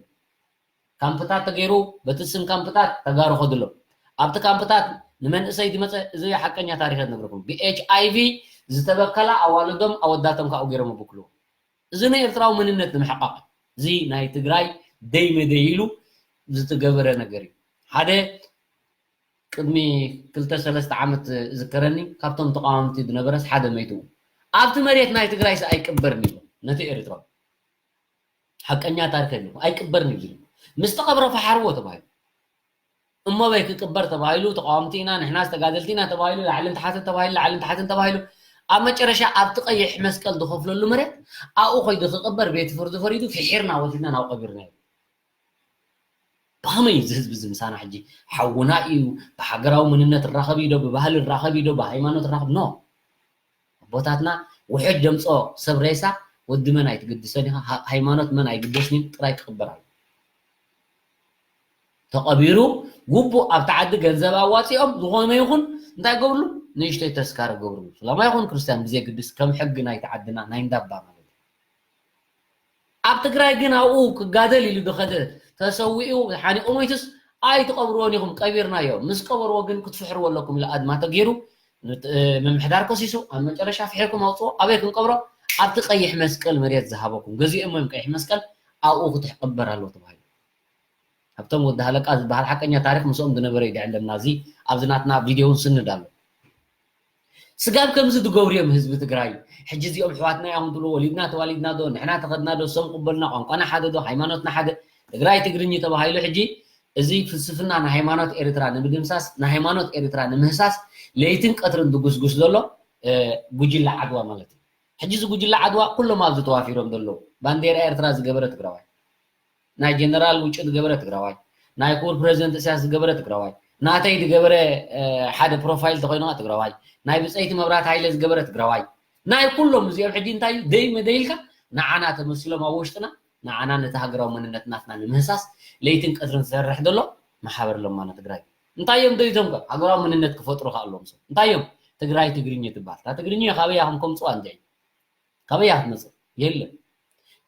ካምፕታት ተገይሩ፣ በቲ ስም ካምፕታት ተጋሩ ከድሎም። ኣብቲ ካምፕታት ንመንእሰይ ዝመፀ፣ እዚ ሓቀኛ ታሪኽ ዝነግረኩም፣ ብኤች ኣይ ቪ ዝተበከላ ኣዋልዶም ኣወዳቶም ካብኡ ገይሮም ኣብክልዎ። እዚ ናይ ኤርትራዊ መንነት ንምሕቃቕ፣ እዚ ናይ ትግራይ ደይ መደይ ኢሉ ዝተገበረ ነገር እዩ። ሓደ ቅድሚ ክልተ ሰለስተ ዓመት ዝከረኒ፣ ካብቶም ተቃወምቲ ዝነበረስ ሓደ መይቱ። ኣብቲ መሬት ናይ ትግራይስ ኣይቅበርን እዩ ነቲ ኤርትራዊ። ሓቀኛ ታሪኽ የለን። ኣይቅበርን እዩ ዝብል። ምስ ተቐብረ ፈሓርዎ ተባሂሉ። እሞ በይ ክቅበር ተባሂሉ፣ ተቃወምቲ ኢና፣ ንሕና ዝተጋደልቲ ኢና ተባሂሉ፣ ላዕልን ታሕትን ተባሂሉ፣ ላዕልን ታሕትን ተባሂሉ። ኣብ መጨረሻ ኣብቲ ቀይሕ መስቀል ዝኸፍለሉ መሬት ኣብኡ ከይዱ ክቕበር ቤት ፍርዲ ፈሪዱ ፍሒርና ወሲድና ናብ ቀቢርናዮ። ብኸመይ እዩ እዚ ህዝቢ እዚ ምሳና ሕጂ ሓውና እዩ? ብሃገራዊ መንነት ራኸብ እዩ ዶ? ብባህሊ ራኸብ እዩ ዶ? ብሃይማኖት ራኸብ ኖ። ኣቦታትና ውሕጅ ደምጾ ሰብ ሬሳ ወዲ መን ኣይትግድሰን ኢኻ፣ ሃ- ሃይማኖት መን ኣይግደስን እዩ፣ ጥራይ ክቕበር ኣሎ። ተቐቢሩ ግቡእ ኣብቲ ዓዲ ገንዘብ ኣዋፂኦም ዝኾነ ይኹን እንታይ ገብርሉ ንእሽተይ ተስካር ገብርሉ። ስለማ ይኹን ክርስቲያን ብዘይ ግድስ ከም ሕጊ ናይቲ ዓድና ናይ እንዳባ ማለት እዩ። ኣብ ትግራይ ግን ኣብኡ ክጋደል ኢሉ ዝኸደ ተሰዊኡ ሓኒቑ ሞይቱስ ኣይትቐብርዎን ኢኹም ቀቢርናዮ። ምስ ቀበርዎ ግን ክትፍሕርዎ ኣለኩም ኢሉ ኣድማ ተገይሩ ምምሕዳር ከሲሱ ኣብ መጨረሻ ፍሒርኩም ኣውፅዎ። ኣበይ ክንቀብሮ? ኣብቲ ቀይሕ መስቀል መሬት ዝሃበኩም ገዚኦም እዮም ቀይሕ መስቀል ኣብኡ ክትቅበር ኣለዎ ተባሂሉ። ሃብቶም ወዲ ሃለቃ ዝበሃል ሓቀኛ ታሪክ ምስኦም ዝነበረ እዩ ደዕለና። እዚ ኣብዚ ናትና ቪድዮ እውን ስንድ ኣሎ። ስጋብ ከምዚ ዝገብሩ እዮም ህዝቢ ትግራይ። ሕጂ እዚኦም ኣሕዋትና እዮም ትብሉ፣ ወሊድና ተዋሊድና ዶ ንሕና ተኸድና ዶ፣ ሰም ቅበልና፣ ቋንቋና ሓደ ዶ፣ ሃይማኖትና ሓደ፣ ትግራይ ትግርኝ ተባሂሉ። ሕጂ እዚ ፍልስፍና ንሃይማኖት ኤርትራ ንምድምሳስ፣ ንሃይማኖት ኤርትራ ንምህሳስ ለይትን ቀትርን ዝጉስጉስ ዘሎ ጉጅለ ዓድዋ ማለት እዩ። ሕጂ እዚ ጉጅለ ዓድዋ ኩሎም ኣብዚ ተዋፊሮም ዘለዉ ባንዴራ ኤርትራ ዝገበረ ትግራዋይ፣ ናይ ጀነራል ውጩ ዝገበረ ትግራዋይ፣ ናይ ክቡር ፕረዚደንት እስያስ ዝገበረ ትግራዋይ፣ ናተይ ዝገበረ ሓደ ፕሮፋይል ተኮይኑ ትግራዋይ፣ ናይ ብፀይቲ መብራት ሃይለ ዝገበረ ትግራዋይ፣ ናይ ኩሎም እዚኦም ሕጂ እንታይ እዩ ደይ መደይ ኢልካ ንዓና ተመሲሎም ኣብ ውሽጥና ንዓና ነቲ ሃገራዊ መንነት ናትና ንምህሳስ ለይትን ቀትርን ዝሰርሕ ዘሎ ማሕበር ለማኖ ትግራይ። እንታይ እዮም ደይቶም ከ ሃገራዊ መንነት ክፈጥሩ ከኣሎም ሰብ እንታይ እዮም? ትግራይ ትግርኛ ትበሃል። እታ ትግርኛ ካበይ እያ ከም ከምፅዋ እንድዒ? ካበይ እያ ክትመፅእ? የለን።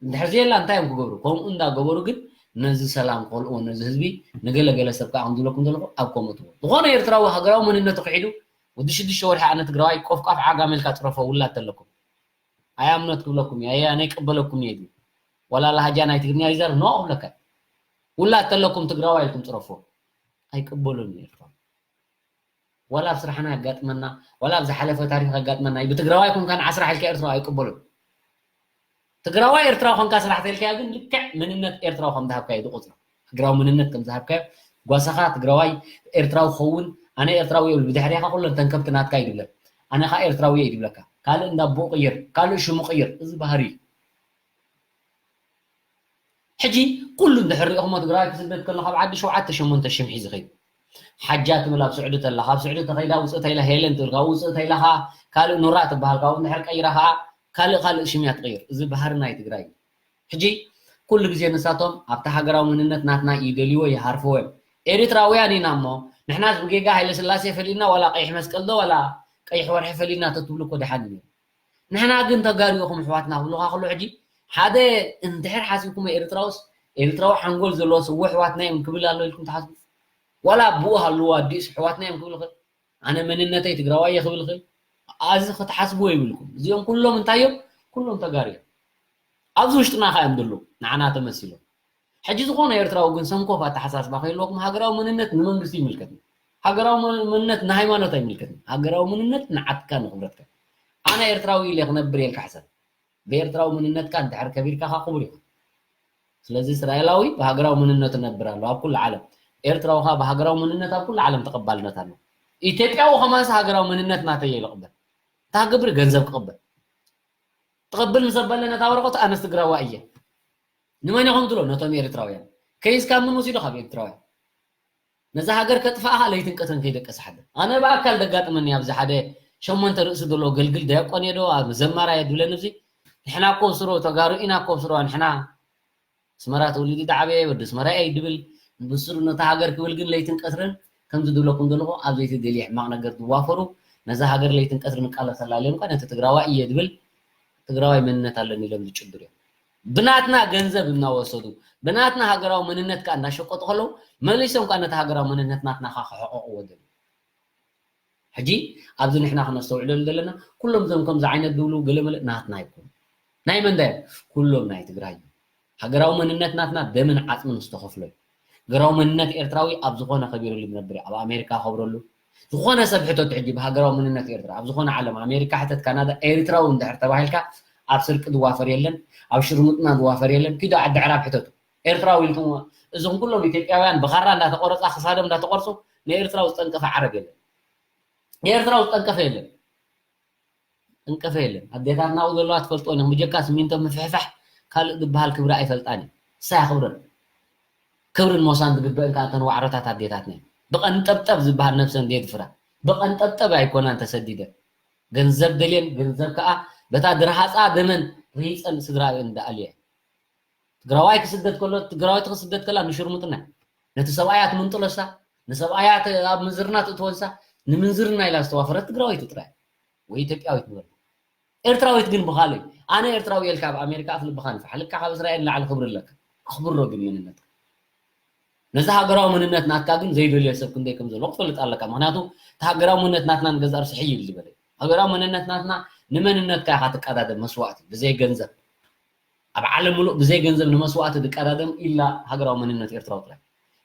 እንድሕር ዘየላ እንታይ እዮም ክገብሩ? ከምኡ እንዳገበሩ ግን ነዚ ሰላም ክኸልእዎ ነዚ ህዝቢ ንገለገለ ሰብ ከዓ ከም ዝብለኩም ዘለኹ ኣብ ከምኡ ትበሉ። ዝኾነ ኤርትራዊ ሃገራዊ መንነቱ ክሒዱ ወዲ ሽዱሽተ ወርሒ ኣነ ትግራዋይ ቆፍቋፍ ዓጋመ ኢልካ ፅረፎ ውላድ ተለኩም። ኣይ ኣምኖት ክብለኩም እየ ኣየ ኣነ ይቀበለኩም እየ ድዩ? ዋላ ላሃጃ ናይ ትግርኛ ይዛር ኖ ክብለካ። ውላድ ተለኩም ትግራዋይ ኢልኩም ፅረፎ። ኣይቀበሉን እዩ ኤርትራ። ዋላ ኣብ ስራሕና ያጋጥመና ዋላ ኣብ ዝሓለፈ ታሪክ ያጋጥመና እዩ። ብትግራዋይ ኮንካ ንዓ ስራሕ ኢልካ ኤርትራ ኣይቀበሉን። ትግራዋይ ኤርትራ ኮንካ ስራሕ ተልካዮ ግን ልክዕ መንነት ኤርትራዊ ከም ዝሃብካዮ ዝቆፅሮ። ትግራዊ መንነት ከም ዝሃብካዮ ጓሳኻ ትግራዋይ ኤርትራዊ ክኸውን ኣነ ኤርትራዊ እየ ብድሕሪኻ ኩለን ተንከብቲ ናትካ እዩ ድብለክ። ኣነ ኸዓ ኤርትራዊ እየ ድብለካ። ካልእ እንዳቦኡ ቅይር፣ ካልእ ሽሙ ቅይር። እዚ ባህሪ እዩ። ሕጂ ኩሉ እንድሕር ሪእኹሞ ትግራዋይ ክስደድ ከሎ ካብ ዓዲ ሸውዓተ ሸሞንተ ሽም ሒዙ ኸይዱ። ሓጃ ትብል ኣብ ስዑዲ ተላ፣ ካብ ስዑዲ ተኸይዳ ውፅእ ተይላ ሄለን ትብል፣ ካብ ውፅእ ተይላ ኸዓ ካልእ ኑራ ትበሃል፣ ካብኡ እንድሕር ቀይራ ኸዓ ካልእ ካልእ ሽም እያ ትቕይር። እዚ ባህሪ ናይ ትግራይ እዩ። ሕጂ ኩሉ ግዜ ንሳቶም ኣብቲ ሃገራዊ መንነት ናትና ይደልይዎ ይሃርፍዎ እዮም። ኤሪትራውያን ኢና እሞ ንሕናስ ብጌጋ ሃይለስላሴ ፈሊና ዋላ ቀይሕ መስቀል ዶ ዋላ ቀይሕ ወርሒ ፈሊና ተትብሉ እኮ ደሓን እዩ። ንሕና ግን ተጋሩ ኢኹም ኣሕዋትና ክብሉኻ ከሎ ሕጂ ሓደ እንድሕር ሓሲብኩም ኤርትራውስ ኤርትራዊ ሓንጎል ዘለዎ ስውእ ኣሕዋትና እዮም ክብል ኣሎ ኢልኩም ትሓስቡ? ዋላ ኣቦኡ ሃልዎ ኣዲኡስ ኣሕዋትና እዮም ክብል ይኽእል? ኣነ መንነተይ ትግራዋይ እየ ክብል ይኽእል? ኣዚ ክትሓስብዎ ይብልኩም። እዚኦም ኩሎም እንታይ እዮም? ኩሎም ተጋሩ እዮም። ኣብዚ ውሽጥና ከ እዮም ዘለዉ ንዓና ተመሲሎም። ሕጂ ዝኾነ ኤርትራዊ ግን ሰንኮፍ ኣተሓሳስባ ከይህልወኩም ሃገራዊ መንነት ንመንግስቲ ይምልከት። ሃገራዊ መን- መንነት ንሃይማኖት ኣይምልከትን። ሃገራዊ መንነት ንዓድካ ንክብረትካ። ኣነ ኤርትራዊ ኢለ ክነብር የልካ ሕሰብ። ብኤርትራዊ መንነትካ እንድሕር ከቢርካ ኸዓ ክቡር ኢኻ። ስለዚ እስራኤላዊ ብሃገራዊ መንነቱ ነብር ኣሎ ኣብ ኩሉ ዓለም። ኤርትራዊ ኸዓ ብሃገራዊ መንነት ኣብ ኩሉ ዓለም ተቐባልነት ኣሎ። ኢትዮጵያዊ ኸማንስ ሃገራዊ መንነት ናተይ ኢሉ ይቕበል። እንታይ ክገብር ገንዘብ ክቕበል። ትቐብል ምስ ኣበለ ነታ ወረቐቱ ኣነስ ትግራዋይ እየ። ንመን ኢኹም ትብሎ? ነቶም ኤርትራውያን። ከይዝካ ምን ወሲዱ ካብ ኤርትራውያን? ነዛ ሃገር ከጥፍኣ ኸዓ ለይትን ቀትርን ከይደቀሰ ሓድር። ኣነ ብኣካል ደጋጥመኒ ኣብዚ ሓደ ሸሞንተ ርእሲ ዘለዎ ገልግል ዳያቆን እየ ዶ ኣብ ዘማራ እየ ድብለኒ እዚ ንሕና እኮ ስሮ ተጋሩ ኢና እኮ ስሮ ንሕና ኣስመራ ተወሊዱ ዝዓበየ ወዲ ኣስመራ እየ ድብል ብስሩ ነታ ሃገር ክብል ግን ለይትን ቀትርን ከምዚ ድብለኩም ዘለኹ ኣብ ዘይተደልየ ሕማቕ ነገር ዝዋፈሩ ነዛ ሃገር ለይትን ቀትርን እቃለሰላ ኢሎም ከ ነቲ ትግራዋይ እየ ድብል ትግራዋይ መንነት ኣለኒ ኢሎም ዝጭድሩ እዮም። ብናትና ገንዘብ እናወሰዱ ብናትና ሃገራዊ መንነት ከዓ እናሸቀጡ ከለዉ መሊሶም ከዓ ነቲ ሃገራዊ መንነት ናትና ከዓ ክሕቆቕዎ ደልዩ። ሕጂ ኣብዚ ንሕና ክነስተውዕለሉ ዘለና ኩሎም እዞም ከምዚ ዓይነት ዝብሉ ገለመለ ናትና ኣይኮኑ። ናይ መን ዳዮም? ኩሎም ናይ ትግራይ እዩ። ሃገራዊ መንነት ናትና ደምን ዓፅምን ዝተኸፍሎ እዩ። ሃገራዊ መንነት ኤርትራዊ ኣብ ዝኾነ ከቢርሉ ዝነብር እዩ። ኣብ ኣሜሪካ ከብረሉ ዝኾነ ሰብ ሕተቱ ሕጂ ብሃገራዊ መንነት ኤርትራ ኣብ ዝኾነ ዓለም ኣሜሪካ ሕተት ካናዳ ኤርትራዊ እንድሕር ተባሂልካ ኣብ ስርቂ ዝዋፈር የለን፣ ኣብ ሽርሙጥና ዝዋፈር የለን። ኪዶ ዓዲ ዕራብ ሕተቱ ኤርትራዊ ኢልኩም እዞም ኩሎም ኢትዮጵያውያን ብኻራ እንዳተቆረፃ ክሳዶም እንዳተቆርፁ ንኤርትራዊ ዝጠንቀፈ ዓረብ የለን። ንኤርትራዊ ዝጠንቀፈ የለን። እንቅፈ የለን። ኣዴታትና ኣብኡ ዘለዋ ትፈልጥወን ኢኹም። ብጀካ ስሚንቶ ምፍሕፋሕ ካልእ ዝበሃል ክብሪ ኣይፈልጣን እዩ። እሳ እያ ክብረን። ክብርን ሞሳን ዝግበእን ከዓ እተን ዋዕሮታት ኣዴታትና እዩ። ብቐንጠብጠብ ዝበሃል ነብሰን ዘየድፍራ። ብቐንጠብጠብ ኣይኮናን ተሰዲደን። ገንዘብ ደልየን፣ ገንዘብ ከዓ በታ ድርሃፃ ደመን ርሂፀን ስድራቤን እንዳኣልየ። ትግራዋይ ክስደድ ከሎ፣ ትግራወይቲ ክስደድ ከላ ንሽርሙጥና። ነቲ ሰብኣያ ትምንጥሎ እሳ፣ ንሰብኣያ ተ-፣ ኣብ ምንዝርና ትእትዎ እሳ፣ ንምንዝርና ኢላ ዝተዋፈረት ትግራወይቲ ጥራይ። ወይ ኢትዮጵያዊት ንበል። ኤርትራዊት ግን ብኻልእ እዩ። ኣነ ኤርትራዊ እየ ኢልካ ኣብ ኣሜሪካ ኣፍ ልብኻ ንፋሕ። ልካ ካብ እስራኤል ንላዕሊ ክብሪ ኣለካ። ኣኽብሮ ግን መንነትካ። ነዚ ሃገራዊ መንነት ናትካ ግን ዘይደልዮ ሰብ ክንደይ ከም ዘለዎ ክትፈልጥ ኣለካ። ምኽንያቱ እቲ ሃገራዊ መንነት ናትና ንገዛእ ርእሱ ሕይ ይብል ዝበለ። ሃገራዊ መንነት ናትና ንመንነትካ ኢኻ ትቀዳደም መስዋእቲ፣ ብዘይ ገንዘብ። ኣብ ዓለም ምሉእ ብዘይ ገንዘብ ንመስዋእቲ ዝቀዳደም ኢላ ሃገራዊ መንነት ኤርትራዊ ጥራይ።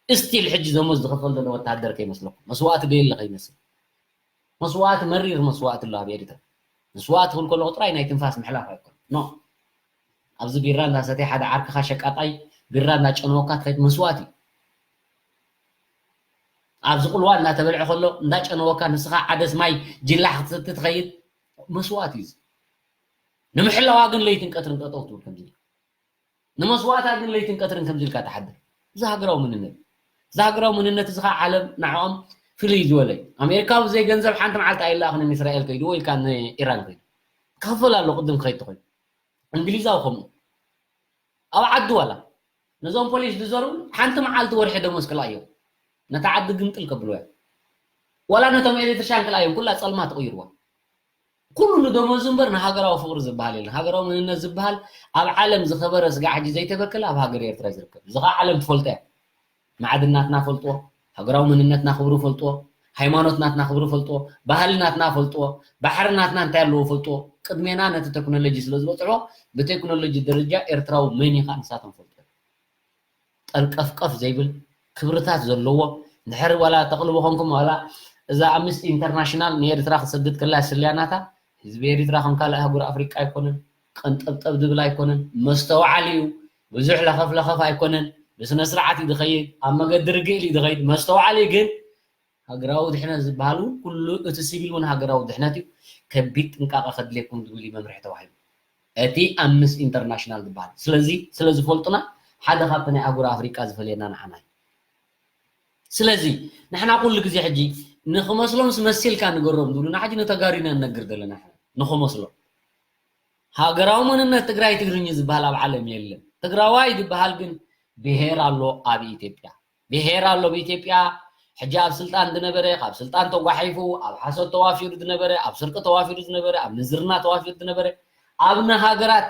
እስቲል ሕጂ ደሞዝ ዝኽፈል ዘሎ ወታደር ከይመስለኩም። መስዋእቲ ደየለ ከይመስል። መስዋእቲ፣ መሪር መስዋእቲ ኣሎ ኣብ ኤርትራ። መስዋእቲ ክብል ከለኹ ጥራይ ናይ ትንፋስ ምሕላፍ ኣይኮን። ኖ። ኣብዚ ቢራ እንዳሰተየ ሓደ ዓርክኻ ሸቃጣይ ቢራ እንዳጨነወካ ትኸይድ መስዋእቲ እዩ። ኣብዚ ቁልዋ እንዳተበልዐ ከሎ እንዳጨነወካ ንስኻ ዓደስ ማይ ጅላሕ ክትሰቲ ትኸይድ መስዋእቲ እዩ። ንምሕላዋ ግን ለይትን ቀትርን ጠጠው ትብል ከምዚ ኢልካ። ንመስዋእታ ግን ለይትን ቀትርን ከምዚ ኢልካ ትሓድር። እዚ ሃገራዊ መንነት። እዚ ሃገራዊ መንነት እዚ ከዓ ዓለም ንዕኦም ፍልይ ዝበለ እዩ። ኣሜሪካ ብዘይ ገንዘብ ሓንቲ መዓልቲ ኣይለኣኽን ንእስራኤል ከይዱ ወይ ከዓ ንኢራን ከይዱ። ክኸፍል ኣሎ ቅድም ክኸይድ ተኾይኑ። እንግሊዛዊ ከምኡ። ኣብ ዓዲ ዋላ ነዞም ፖሊስ ዝዘርቡ ሓንቲ መዓልቲ ወርሒ ደሞዝ ክልኣዮም። ነታ ዓዲ ግምጥል ከብልዋ። ዋላ ነቶም ኤሌክትሪሻን ክልኣዮም፣ ኩላ ጸልማት ትቕይርዋ። ኩሉ ንደሞዝ እምበር ንሃገራዊ ፍቕሪ ዝበሃል የለን። ሃገራዊ መንነት ዝበሃል ኣብ ዓለም ዝኸበረ ስጋዕ ሕጂ ዘይተበከለ ኣብ ሃገር ኤርትራ እዩ ዝርከብ። እዚ ኸዓ ዓለም ትፈልጦ እያ። ማዕድን ናትና ፈልጥዎ፣ ሃገራዊ መንነትና ክብሪ ፈልጥዎ፣ ሃይማኖት ናትና ክብሪ ፈልጥዎ፣ ባህሊ ናትና ፈልጥዎ፣ ባሕሪ ናትና እንታይ ኣለዎ ፈልጥዎ። ቅድሜና ነቲ ቴክኖሎጂ ስለ ዝበፅሖ ብቴክኖሎጂ ደረጃ ኤርትራዊ መን እዩ ኸዓ ንሳቶም ፈልጥዎ። ጠልቀፍቀፍ ዘይብል ክብርታት ዘለዎ፣ እንድሕር ዋላ ተቕልቡ ኾንኩም ዋላ እዛ ኣምነስቲ ኢንተርናሽናል ንኤርትራ ክትሰድድ ከላ ስልያናታ፣ ህዝቢ ኤርትራ ከም ካልእ ኣህጉር ኣፍሪቃ ኣይኮነን፣ ቀንጠብጠብ ዝብል ኣይኮነን፣ መስተውዓሊ እዩ፣ ብዙሕ ለኸፍ ለኸፍ ኣይኮነን፣ ብስነ ስርዓት እዩ ዝኸይድ፣ ኣብ መገዲ ርግእ ኢሉ እዩ ዝኸይድ፣ መስተውዓሊ ግን ሃገራዊ ድሕነት ዝበሃል እውን ኩሉ እቲ ሲቪል እውን ሃገራዊ ድሕነት እዩ። ከቢድ ጥንቃቐ ከድልየኩም ዝብል እዩ መምርሒ ተዋሂቡ። እቲ ኣምነስቲ ኢንተርናሽናል ዝበሃል። ስለዚ ስለ ዝፈልጡና ሓደ ካብቲ ናይ ኣህጉር ኣፍሪቃ ዝፈልየና ንዓና እዩ። ስለዚ ንሕና ኩሉ ግዜ ሕጂ ንኽመስሎምስ መሲልካ ንገሮም ዝብሉና ሕጂ ንተጋሩ ኢና ንነግር ዘለና ንሕና ንኽመስሎም። ሃገራዊ መንነት ትግራይ ትግርኝ ዝበሃል ኣብ ዓለም የለን። ትግራዋይ ዝበሃል ግን ብሄር ኣሎ ኣብ ኢትዮጵያ። ብሄር ኣሎ ኣብ ኢትዮጵያ። ሕጂ ኣብ ስልጣን ዝነበረ፣ ካብ ስልጣን ተጓሒፉ፣ ኣብ ሓሶት ተዋፊሩ ዝነበረ፣ ኣብ ስርቂ ተዋፊሩ ዝነበረ፣ ኣብ ምንዝርና ተዋፊሩ ዝነበረ፣ ኣብ ንሃገራት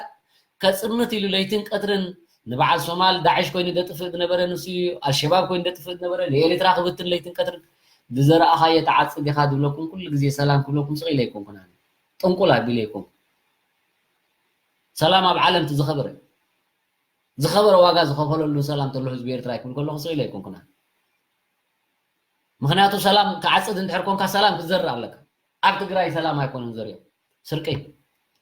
ከጽንት ኢሉ ለይትን ቀትርን ንበዓል ሶማል ዳዕሽ ኮይኑ ዘጥፍእ ዝነበረ ንሱ እዩ። ኣልሸባብ ኮይኑ ዘጥፍእ ዝነበረ፣ ንኤርትራ ክብትን ለይትን ቀትርን ዝዘራእኻዮ ትዓጽድ ኢኻ ዝብለኩም ኩሉ ግዜ ሰላም ክብለኩም ስቕ ኢለ ኣይኮንኩን ኣነ። ጥንቁል ኣቢለ ኣይኮንኩን። ሰላም ኣብ ዓለም እቲ ዝኸበረ፣ ዝኸበረ ዋጋ ዝኸፈለሉ ሰላም ተሎ ህዝቢ ኤርትራ ኣይክብል ከለኹ ስቕ ኢለ ኣይኮንኩን ኣነ። ምኽንያቱ ሰላም ክዓጽድ እንድሕር ኮንካ ሰላም ክትዘርእ ኣለካ። ኣብ ትግራይ ሰላም ኣይኮነን ዘሪኦም። ስርቂ፣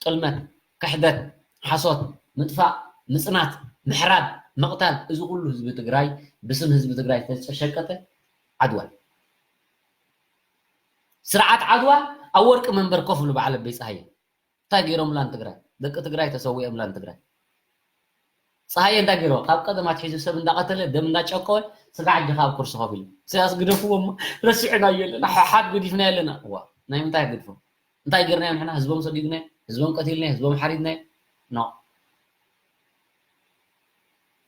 ጥልመት፣ ክሕደት፣ ሓሶት፣ ምጥፋእ፣ ምጽናት፣ ምሕራድ፣ ምቕታል፣ እዚ ኩሉ ህዝቢ ትግራይ ብስም ህዝቢ ትግራይ ዝተሸቀጠ ዓድዋ እዩ። ስርዓት ዓድዋ ኣብ ወርቂ መንበር ኮፍ ኢሉ በዓል ኣበይ ጸሃየ እንታይ ገይሮምላ ንትግራይ? ደቂ ትግራይ ተሰዊኦምላ ንትግራይ። ጸሃየ እንታይ ገይርዎ? ካብ ቀደም ኣትሒዙ ሰብ እንዳቐተለ ደም እንዳጨቀወ ስጋዕ ሕጂ ካብ ኩርሲ ኮፍ ኢሉ። ኢሳያስ ግደፍዎ እሞ ረሲዕናዮ ኣለና፣ ሓሓት ገዲፍናዮ ኣለና። እዋ ናይ ምንታይ ግድፎም? እንታይ ገይርናዮም ንሕና? ህዝቦም ሰዲድናዮ፣ ህዝቦም ቀቲልናዮ፣ ህዝቦም ሓሪድናዮ። ኖ።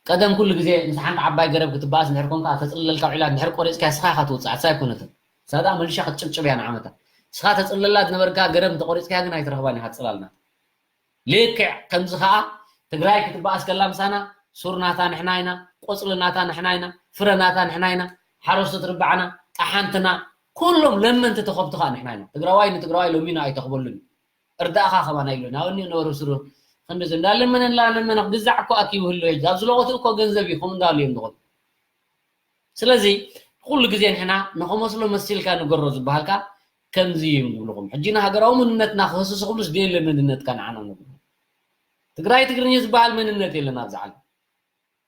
ቀደም ኩሉ ግዜ ምስ ሓንቲ ዓባይ ገረብ ክትበኣስ እንድሕር ኮንካ ተጽልለልካ ውዒላ እንድሕር ቆሪጽካያ ንስኻ ኢኻ ትወጽእ፣ ንሳ ኣይኮነትን። ንሳ ደኣ መሊሻ ክትጭብጭብ እያ ንዓመታ። ንስኻ ተጽልለላ ዝነበርካ ገረብ እንተቆሪጽካያ ግን ኣይትረኽባን ኢኻ ጽላል ናታ። ልክዕ ከምዚ ኸኣ ትግራይ ክትበኣስ ከላ ምሳና ሱር ናታ ንሕና ኢና፣ ቆጽሊ ናታ ንሕና ኢና፣ ፍረ ናታ ንሕና ኢና፣ ሓረስቶት ርባዕና፣ ጠሓንትና፣ ኩሎም ለመንቲ ተኸብቲ ኸኣ ንሕና ኢና። ትግራዋይ ንትግራዋይ ለሚኑ ኣይተኽበሉን እዩ። እርዳእኻ ከማን ኣይብሉን። ኣብኒ ነበሩ ስሩ ክንዲ እዚ እንዳለመነ እንዳለመነ ክግዛዕ እኮ ኣኪቡ ህሉ ሕጂ። ኣብዚ ለቆት እኮ ገንዘብ እዩ፣ ከምኡ እንዳበሉ እዮም ዝኾኑ። ስለዚ ኩሉ ግዜ ንሕና ንኸመስሎ መሲልካ ንገሮ ዝበሃልካ ከምዚ እዮም ዝብልኹም። ሕጂ ንሃገራዊ መንነትና ክህስሱ ክብሉስ ደየለ መንነትካ ንዓና ንብሉ። ትግራይ ትግርኛ ዝበሃል መንነት የለን ኣብዚ ዓለም።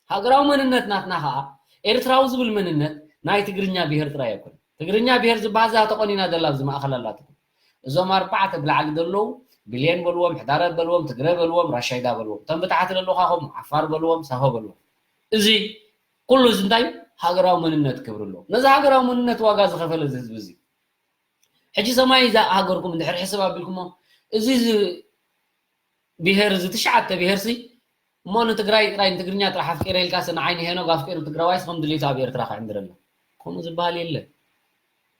ሃገራዊ መንነት ናትና ኸዓ ኤርትራዊ ዝብል መንነት ናይ ትግርኛ ብሄር ጥራይ ኣይኮነን። ትግርኛ ብሄር ዝበሃል እዛ ተቆኒና ዘላ ኣብዚ ማእኸል ኣላትኩም። እዞም ኣርባዕተ ብላዕሊ ዘለዉ ብሌን በልዎም፣ ሕዳረት በልዎም፣ ትግረ በልዎም፣ ራሻይዳ በልዎም፣ እቶም ብታሕቲ ዘለዉ ከዓ ከምኡ ዓፋር በልዎም፣ ሳሆ በልዎም። እዚ ኩሉ እዚ እንታይ ሃገራዊ መንነት ክብሪ ኣለዎ። ነዚ ሃገራዊ መንነት ዋጋ ዝኸፈለ እዚ ህዝቢ እዚ ሕጂ ሰማይ እዛ ሃገርኩም እንድሕር ሕስብ ኣቢልኩሞ እዚ እዚ ብሄር እዚ ትሽዓተ ብሄር ሲ እሞ ንትግራይ ጥራይ ንትግርኛ ጥራሕ ኣፍቂረ ኢልካ ሲ ንዓይ ንሄኖግ ኣፍቂሩ ትግራዋይስ ከም ድሌቱ ኣብ ኤርትራ ክዕንድር ኣሎ። ከምኡ ዝበሃል የለን።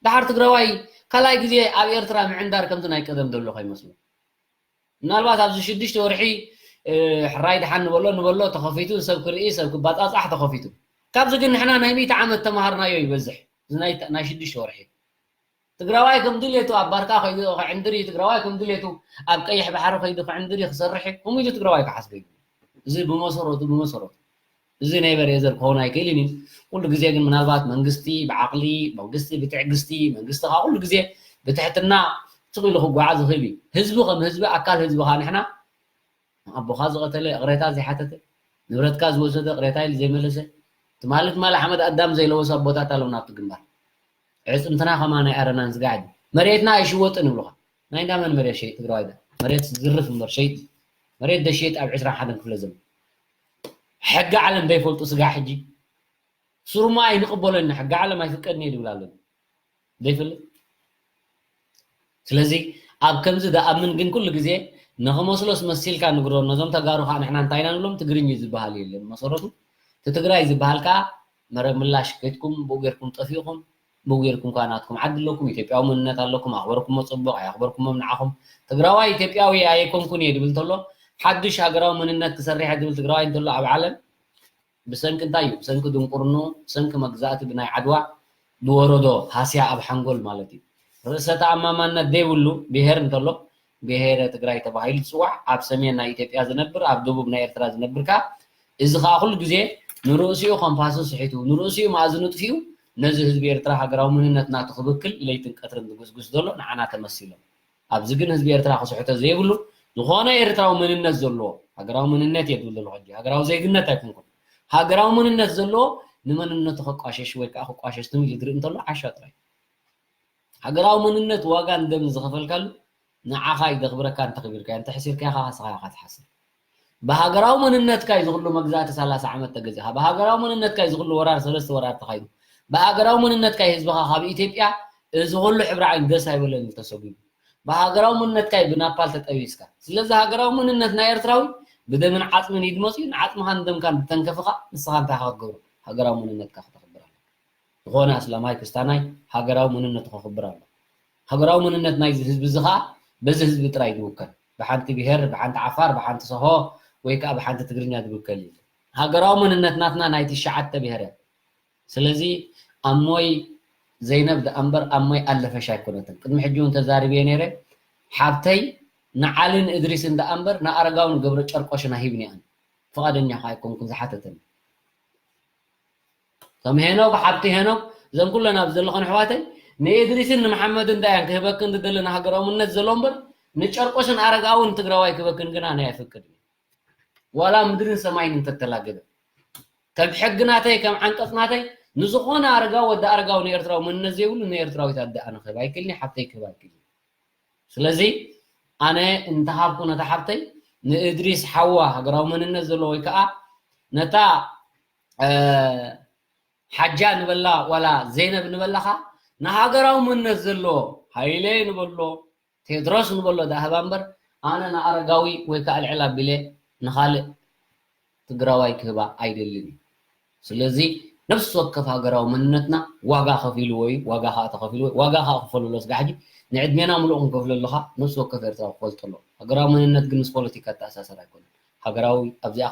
ደሓር ትግራዋይ ካልኣይ ግዜ ኣብ ኤርትራ ምዕንዳር ከምቲ ናይ ቀደም ዘሎ ከይመስሎ። ምናልባት ኣብዚ ሽዱሽተ ወርሒ ሕራይ ደሓን ንበሎ ንበሎ ተኸፊቱ ሰብ ክርኢ ሰብ ክባፃፃሕ ተኸፊቱ። ካብዚ ግን ንሕና ናይ ሚእቲ ዓመት ተምሃርናዮ ይበዝሕ። እዚ ናይ ሽዱሽተ ወርሒ ትግራዋይ ከም ድሌቱ ኣብ ባርካ ከይዱ ክዕንድር እዩ። ትግራዋይ ከም ድሌቱ ኣብ ቀይሕ ባሕሪ ከይዱ ክዕንድር እዩ ክሰርሕ እዩ። ከምኡ ኢሉ ትግራዋይ ክሓስበ እዩ። እዚ ብመሰረቱ ብመሰረቱ እዚ ናይ በሬዘር ክኸውን ኣይክእልን እዩ። ኩሉ ግዜ ግን ምናልባት መንግስቲ ብዓቕሊ መንግስቲ ብትዕግስቲ መንግስቲ ከዓ ኩሉ ግዜ ብትሕትና ስቕ ኢሉ ክጓዓዝ ይኽእል እዩ። ህዝቢ ከም ህዝቢ ኣካል ህዝቢ ከዓ ንሕና ኣቦኻ ዝቐተለ እቕሬታ ዘይሓተተ ንብረትካ ዝወሰደ እቕሬታ ኢሉ ዘይመለሰ ትማሊ ትማሊ ሓመድ ኣዳም ዘይለወሰ ኣቦታት ኣለውና ኣብቲ ግንባር። ዕፅምትና ከማ ናይ ኣረናን ዝጋዕድ መሬትና ኣይሽወጥን ይብሉኻ። ናይ እንዳመን መሬት ሸይጥ ትግራዋይ ዳ መሬት ዝርፍ እምበር ሸይጥ መሬት ደሸይጥ ኣብ ዕስራን ሓደን ክፍለ ዘመን ሕጊ ዓለም ዘይፈልጡ ስጋ ሕጂ ሱሩማ ኣይንቕበሎን ኢና ሕጊ ዓለም ኣይፍቀድን እየ ዝብል ኣሎ ዘይፈልጥ ስለዚ ኣብ ከምዚ ደኣምን ግን ኩሉ ግዜ ንኽመስሎስ መሲልካ ንግሮ ነዞም ተጋሩ ከዓ ንሕና እንታይ ኢና ንብሎም ትግርኝ ዝበሃል የለን መሰረቱ እቲ ትግራይ ዝበሃል ከዓ መረብ ምላሽ ከይትኩም ብኡ ጌርኩም ጠፊእኹም ብኡ ጌርኩም ከዓ ናትኩም ዓዲ ኣለኩም ኢትዮጵያዊ መንነት ኣለኩም ኣኽበርኩሞ ፅቡቕ ኣየኽበርኩሞም ንዓኹም ትግራዋይ ኢትዮጵያዊ ኣየኮንኩን እየ ድብል እንተሎ ሓዱሽ ሃገራዊ መንነት ክሰርሕ እየ ድብል ትግራዋይ እንተሎ ኣብ ዓለም ብሰንኪ እንታይ እዩ ብሰንኪ ድንቁርንኡ ብሰንኪ መግዛእቲ ብናይ ዓድዋ ዝወረዶ ሃስያ ኣብ ሓንጎል ማለት እዩ ርእሰ ተኣማማነት ዘይብሉ ብሄር እንተሎ ብሄረ ትግራይ ተባሂሉ ዝፅዋዕ ኣብ ሰሜን ናይ ኢትዮጵያ ዝነብር ኣብ ደቡብ ናይ ኤርትራ ዝነብር ከዓ እዚ ከዓ ኩሉ ግዜ ንርእሲኡ ኮምፓሱ ስሒቱ ንርእሲኡ መኣዝኑ ጥፊኡ ነዚ ህዝቢ ኤርትራ ሃገራዊ መንነት ናቱ ክብክል ለይትን ቀትርን ዝጉስጉስ ዘሎ ንዓና ተመሲሎም ኣብዚ ግን ህዝቢ ኤርትራ ክስሕቶ ዘይብሉ ዝኾነ ኤርትራዊ መንነት ዘለዎ ሃገራዊ መንነት እየ ዝብል ዘለኹ ሕጂ ሃገራዊ ዜግነት ኣይኮንኩን ሃገራዊ መንነት ዘለዎ ንመንነቱ ከቋሸሽ ወይ ከዓ ክቋሸሽ ትምሊ ዝርኢ እንተሎ ዓሻ ጥራይ ሃገራዊ መንነት ዋጋ ንደም ዝኸፈልካሉ ንዓኻ ይደኽብረካ እንተኽቢርካ እንተሕሲርካ ኢኻ ስኻ ኢኻ ትሓስር ብሃገራዊ መንነትካ እዩ ዝኽሉ መግዛእቲ ሰላሳ ዓመት ተገዚእኻ ብሃገራዊ መንነትካ እዩ ዝኽሉ ወራር ሰለስተ ወራር ተኻይዱ ብሃገራዊ መንነትካ እዩ ህዝብኻ ካብ ኢትዮጵያ እዚ ኩሉ ሕብሪ ዓይን ደስ ኣይበለን ተሰጒሙ ብሃገራዊ መንነትካ እዩ ብናፓል ተጠቢስካ ስለዚ ሃገራዊ መንነት ናይ ኤርትራዊ ብደምን ዓፅምን እዩ ዝመፅኡ ንዓፅምኻን ደምካን ብተንከፍኻ ንስኻ እንታይ ክትገብሮ ሃገራዊ መንነትካ ክተኽብር ኣለካ ዝኾነ ኣስላማይ ክስታናይ ሃገራዊ መንነቱ ከኽብር ኣሎ ሃገራዊ መንነት ናይዚ ህዝቢ እዚ ኸዓ በዚ ህዝቢ ጥራይ ዝውከል ብሓንቲ ብሄር ብሓንቲ ዓፋር ብሓንቲ ሰሆ ወይ ከዓ ብሓንቲ ትግርኛ ዝውከል እዩ ሃገራዊ መንነት ናትና ናይ ትሽዓተ ብሄር እያ ስለዚ ኣሞይ ዘይነብ ደኣ እምበር ኣሞይ ኣለፈሽ ኣይኮነትን ቅድሚ ሕጂ እውን ተዛሪበ ነይረ ሓብተይ ንዓልን እድሪስን ደኣ እምበር ንኣረጋውን ገብረ ጨርቆሽን ኣይህብን እየ ፍቓደኛ ከዓ ኣይኮንኩን ዝሓተተኒ ከም ሄኖክ ሓብቲ ሄኖክ እዘን ኩለን ኣብ ዘለኹን ኣሕዋተይ ንእድሪስን ንመሓመድን ዳያን ክህበክን ዝደሊ ንሃገራዊ መንነት ዘሎ እምበር ንጨርቆስን ኣረጋውን ትግራዋይ ክህበክን ግና ናይ ኣይፈቅድን ዋላ ምድርን ሰማይን እንተተላገበ ከም ሕጊ ናተይ ከም ዓንቀፅ ናተይ ንዝኾነ ኣረጋዊ ወዲ ኣረጋዊ ንኤርትራዊ መንነት ዘይብሉ ንኤርትራዊት ኣደ ኣነ ክህብ ኣይክልኒ ሓብተይ ክህብ ኣይክልኒ ስለዚ ኣነ እንተሃብኩ ነታ ሓብተይ ንእድሪስ ሓዋ ሃገራዊ መንነት ዘለዎ ወይ ከዓ ነታ ሓጃ ንበላ ዋላ ዘይነብ ንበላኻ ንሃገራዊ መንነት ዘለዎ ሃይለ ንበሎ ቴድሮስ ንበሎ ዳህባ እምበር ኣነ ንኣረጋዊ ወይ ከዓ ልዕል ኣቢለ ንኻልእ ትግራዋይ ክህባ ኣይደልን እዩ ስለዚ ነፍሲ ወከፍ ሃገራዊ መንነትና ዋጋ ከፊልዎ እዩ ዋጋ ከዓ ተኸፊልዎ ዋጋ ከዓ ክፈሉሎ ስጋ ሕጂ ንዕድሜና ምሉእ ክንከፍለሉ ከዓ ነፍሲ ወከፍ ኤርትራዊ ክፈልጦ ኣለዎ ሃገራዊ መንነት ግን ምስ ፖለቲካ ተኣሳሰር ኣይኮነን ሃገራዊ ኣብዚኣ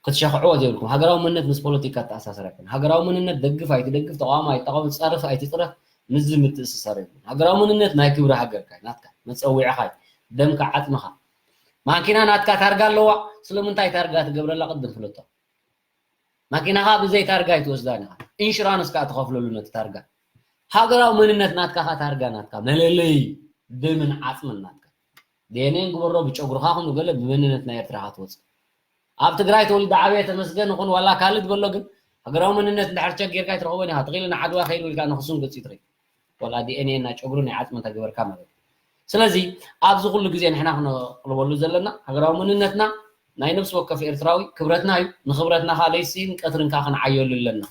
ክትሸኽዕዎ ዘይብልኩም ሃገራዊ መንነት ምስ ፖለቲካ ተኣሳሰር ኣይኮነን ሃገራዊ መንነት ደግፍ ኣይትደግፍ ተቃዋሚ ኣይትቃወም ፀርፍ ኣይትፅረፍ ምስዚ ምትእስሳር የብሉን። ሃገራዊ መንነት ናይ ክብሪ ሃገርካ እዩ፣ ናትካ፣ መጸውዒኻ እዩ፣ ደምካ፣ ዓጽምኻ። ማኪና ናትካ ታርጋ ኣለዋ፣ ስለምንታይ ታርጋ ትገብረላ ቅድም ፍለጦ። ማኪናኻ ብዘይ ታርጋ ኣይትወስዳን ኢኻ፣ ኢንሹራንስ ከኣ ትኸፍለሉ ነቲ ታርጋ። ሃገራዊ መንነት ናትካ ከኣ ታርጋ ናትካ፣ መለለዪ ደምን ዓጽምን ናትካ። ዲ ኤን ኤ ግበሮ ብጨጉርኻ ኹን ብገለ ብመንነት ናይ ኤርትራ ኢኻ ትወጽእ። ኣብ ትግራይ ተወሊደ ዓብየ ተመስገን ይኹን ዋላ ካልድ በሎ ግን ሃገራዊ መንነት እንድሕር ቸክ ጌርካ ኣይትረኽቦን ኢኻ። ተኺኢሉ ንዓድዋ ከይድ ኢልካ ንኽሱም ገጺ ትርኢ። ዋላ ዲ ኤን ኤ እና ጨጉሩ ናይ ዓጽሚ እንተገበርካ ማለት እዩ። ስለዚ ኣብዚ ኩሉ ግዜ ንሕና ክነቕልበሉ ዘለና ሃገራዊ መንነትና ናይ ነፍሲ ወከፍ ኤርትራዊ ክብረትና እዩ። ንክብረትና ከዓ ለይሲን ቀትርን ከዓ ክንዓየሉ ኣለና።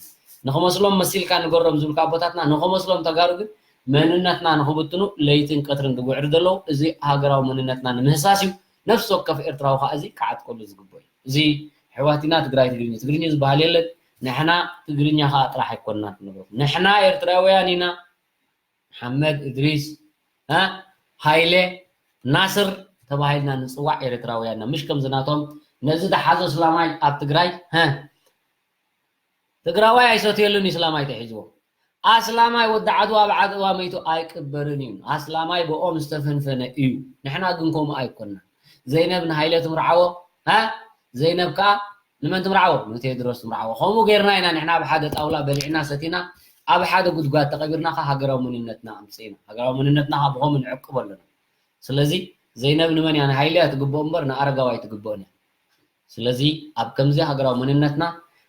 ንክመስሎም መሲልካ ንገሮም ዝብልካ ኣቦታትና ንክመስሎም ተጋሩ ግን መንነትና ንክብትኑ ለይትን ቀትርን ዝጉዕሩ ዘለዉ እዚ ሃገራዊ መንነትና ንምህሳስ እዩ። ነፍሲ ወከፍ ኤርትራዊ ከዓ እዚ ክዓጥቀሉ ዝግብኦ እዩ። እዚ ኣሕዋትና ትግራይ ትግርኛ ትግርኛ ዝበሃል የለን። ንሕና ትግርኛ ከዓ ጥራሕ ኣይኮንና ክንብሎ ንሕና ኤርትራውያን ኢና። መሓመድ እድሪስ፣ እ፣ ሃይለ፣ ናስር ተባሂልና ንፅዋዕ ኤርትራውያን ኢና። ምሽ ከምዚ ናቶም ነዚ ዝሓዞ እስላማይ ኣብ ትግራይ፣ እ፣ ትግራዋይ ኣይሰትየሉን እዩ እስላማይ ተሒዝዎ። ኣስላማይ ወዲ ዓድዋ ኣብ ዓድዋ መይቱ ኣይቅበርን እዩ። ኣስላማይ ብኦም ዝተፈንፈነ እዩ። ንሕና ግን ከምኡ ኣይኮንና። ዘይነብ ንሃይለ ትምርዓዎ፣ እ፣ ዘይነብ ከዓ ንመን ትምርዓዎ? ንቴድሮስ ትምርዓዎ። ከምኡ ጌርና ኢና ንሕና ኣብ ሓደ ጣውላ በሊዕና ሰቲና ኣብ ሓደ ጉድጓድ ተቐቢርና ከ ሃገራዊ መንነትና ኣምፅእና። ሃገራዊ መንነትና ከ ብኸምኡ ንዕቅቦ ኣለና። ስለዚ ዘይነብ ንመን እያ? ንሃይለ እያ ትግብኦ እምበር ንኣረጋዊ ኣይትግብኦን እያ። ስለዚ ኣብ ከምዚ ሃገራዊ መንነትና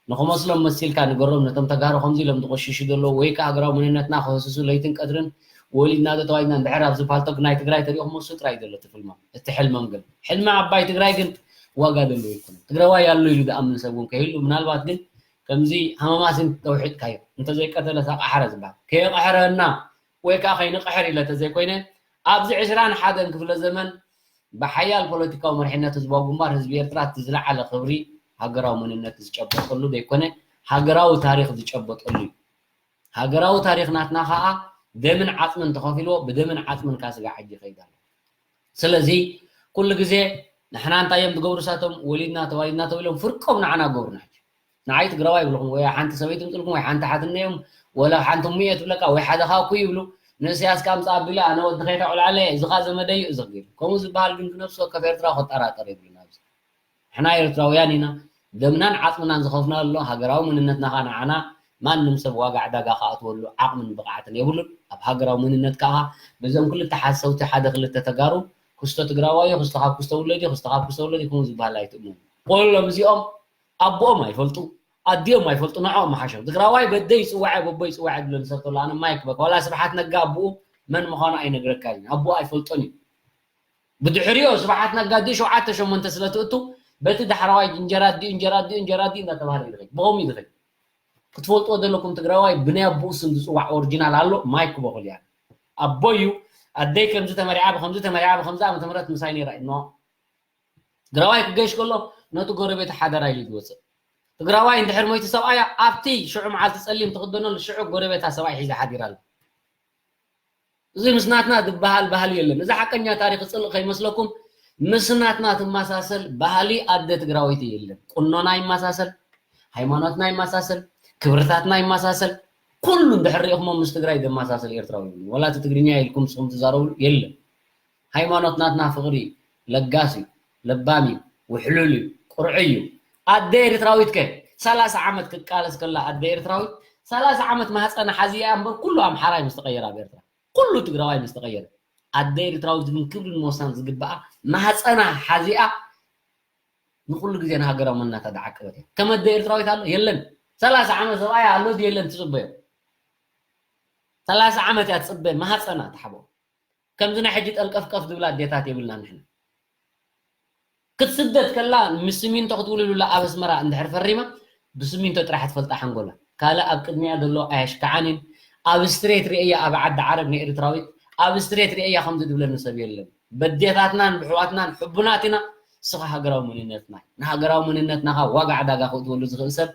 ንክመስሎም መሲልካ ንገሮም ነቶም ተጋሩ ከምዚ ኢሎም ዝቆሽሹ ዘለዉ ወይ ከዓ ሃገራዊ መንነትና ክህስሱ ለይትን ቀትርን ወሊድና ዶ ተዋሊድና እንድሕር ኣብዚ ፓልቶክ ናይ ትግራይ ተሪእኹሞ እሱ ጥራይ ዘሎ እቲ ፍልሞም እቲ ሕልሞም ግን ሕልሚ ዓባይ ትግራይ ግን ዋጋ ዘለዎ ኣይኮነን። ትግራዋይ ኣሎ ኢሉ ዝኣምን ሰብ እውን ከይህሉ ምናልባት ግን ከምዚ ሃመማሲን ተውሒጥካዮ እንተዘይቀተለ ሳቃ ሓረ ዝበሃል ከየቐሕረና ወይ ከዓ ከይንቕሕር ኢለ ተዘይኮይነ ኣብዚ ዕስራን ሓደን ክፍለ ዘመን ብሓያል ፖለቲካዊ መሪሕነት ህዝባዊ ግንባር ህዝቢ ኤርትራ እቲ ዝለዓለ ክብሪ ሃገራዊ መንነት ዝጨበጠሉ ዘይኮነ ሃገራዊ ታሪክ ዝጨበጠሉ እዩ። ሃገራዊ ታሪክ ናትና ከዓ ደምን ዓፅምን ተኸፊልዎ ብደምን ዓፅምን ካስጋ ሕጂ ይኸይድ ኣሎ። ስለዚ ኩሉ ግዜ ንሕና እንታይ እዮም ዝገብሩ ሳቶም ወሊድና ተዋሊድና ተባሂሎም ፍርቆም ንዓና ገብሩና ሕጂ ንዓይ ትግራዋይ ይብልኹም ወይ ሓንቲ ሰበይቲ ምፅልኩም ወይ ሓንቲ ሓትነዮም ወላ ሓንቲ ሙየ ትብለካ ወይ ሓደ ካኩ ይብሉ ንእስያስ ካብ ምፃ ኣቢለ ኣነ ወዲ ከይታ ቁልዓለ እዚኻ ዘመደዩ እዚ ክብል ከምኡ ዝበሃል ግን ብነፍሲ ወከፍ ኤርትራ ክጠራጠር የብሉን ኣብዚ ንሕና ኤርትራውያን ኢና ደምናን ዓፅምናን ዝኸፍና ኣሎ ሃገራዊ መንነትና ካ ንዓና ማንም ሰብ ዋጋ ዕዳጋ ክኣትወሉ ዓቕምን ብቕዓትን የብሉን ኣብ ሃገራዊ መንነት ከዓ በዞም ክልተ ሓሰውቲ ሓደ ክልተ ተጋሩ ክስቶ ትግራዋዮ ክስቶ ካብ ክስቶ ውለድ ክስቶ ካብ ክስቶ ውለድ ከምኡ ዝበሃል ኣይትእመኑ ኩሎም እዚኦም ኣቦኦም ኣይፈልጡ ኣዲኦም ኣይፈልጡ ንዕኦም መሓሾም ትግራዋይ በደይ ይፅዋዐ በቦ ይፅዋዐ ዝብለኒ ሰብ ተሎ ኣነ ማይክ በቃ ዋላ ስብሓት ነጋ ኣቦኡ መን ምዃኑ ኣይነግረካ እዩ ኣቦኡ ኣይፈልጦን እዩ ብድሕሪኦ ስብሓት ነጋ ድዩ ሸውዓተ ሸሞንተ ስለ ትእቱ በቲ ዳሕረዋይ እንጀራ ድዩ እንጀራ ድዩ እንጀራ ድዩ እንዳተባሃለ እዩ ዝኸይድ ብኸምኡ እዩ ዝኸይድ ክትፈልጥዎ ዘለኩም ትግራዋይ ብናይ ኣቦኡ ስም ዝፅዋዕ ኦሪጂናል ኣሎ ማይክ በኹል እያ ኣቦ እዩ ኣደይ ከምዚ ተመሪዓ ብከምዚ ተመሪዓ ብከምዚ ዓመተ ምህረት ምሳይ ነይራ እዩ ትግራዋይ ክገሽ ከሎ ነቲ ጎረቤት ሓደራ ኢሉ ዝወፅእ ትግራዋይ እንድሕር ሞይቱ ሰብኣያ ኣብቲ ሽዑ መዓልቲ ፀሊም ትክደነሉ ሽዑ ጎረቤታ ሰብኣይ ሒዛ ሓዲራ ኣላ እዚ ምስ ናትና ዝበሃል ባህሊ የለን እዚ ሓቀኛ ታሪክ ፅልእ ከይመስለኩም ምስ ናትና ትመሳሰል ባህሊ ኣደ ትግራወይቲ የለን ቁኖና ይመሳሰል ሃይማኖትና ይመሳሰል ክብርታትና ይመሳሰል ኩሉ እንድሕር ሪኢኹሞ ምስ ትግራይ ዘመሳሰል ኤርትራዊ የብሉን። ዋላ እቲ ትግርኛ ኢልኩም ንስኹም ትዛረብሉ የለን። ሃይማኖት ናትና ፍቕሪ እዩ፣ ለጋስ እዩ፣ ለባም እዩ፣ ውሕሉል እዩ፣ ቅርዑይ እዩ። ኣደ ኤርትራዊት ከ ሰላሳ ዓመት ክትቃለስ ከላ ኣደ ኤርትራዊት ሰላሳ ዓመት ማህፀና ሓዚኣ እምበር ኩሉ ኣምሓራይ ምስ ተቐየረ ኣብ ኤርትራ ኩሉ ትግራዋይ ምስ ተቐየረ ኣደ ኤርትራዊት ግን ክብርን ሞሳን ዝግበኣ ማህፀና ሓዚኣ ንኩሉ ግዜ ንሃገራዊ መንነታ ዝዓቀበት እያ። ከም ኣደ ኤርትራዊት ኣሎ የለን። ሰላሳ ዓመት ሰብኣያ ኣሎ ድዩ የለን ትጽበዮ። ሰላሳ ዓመት እያ ትጽበ ማህፀና ትሓቦ። ከምዚ ናይ ሕጂ ጠልቀፍቀፍ ዝብላ ኣዴታት የብልና ንሕና። ክትስደድ ከላ ምስ ስሚንቶ ክትውልሉላ ኣብ ኣስመራ እንድሕር ፈሪማ ብስሚንቶ ጥራሕ ትፈልጣ ሓንጎላ። ካልእ ኣብ ቅድሚያ ዘሎ ኣየሽክዓንን ኣብ ስትሬት ርእያ ኣብ ዓዲ ዓረብ ንኤርትራዊት ኣብ ስትሬት ርእያ ከምዚ ዝብለኒ ሰብ የለን። በዴታትናን ብሕዋትናን ሕቡናት ኢና። ንስኻ ሃገራዊ መንነትና እዩ። ንሃገራዊ መንነትና ኸኣ ዋጋ ዕዳጋ ከእትወሉ ዝኽእል ሰብ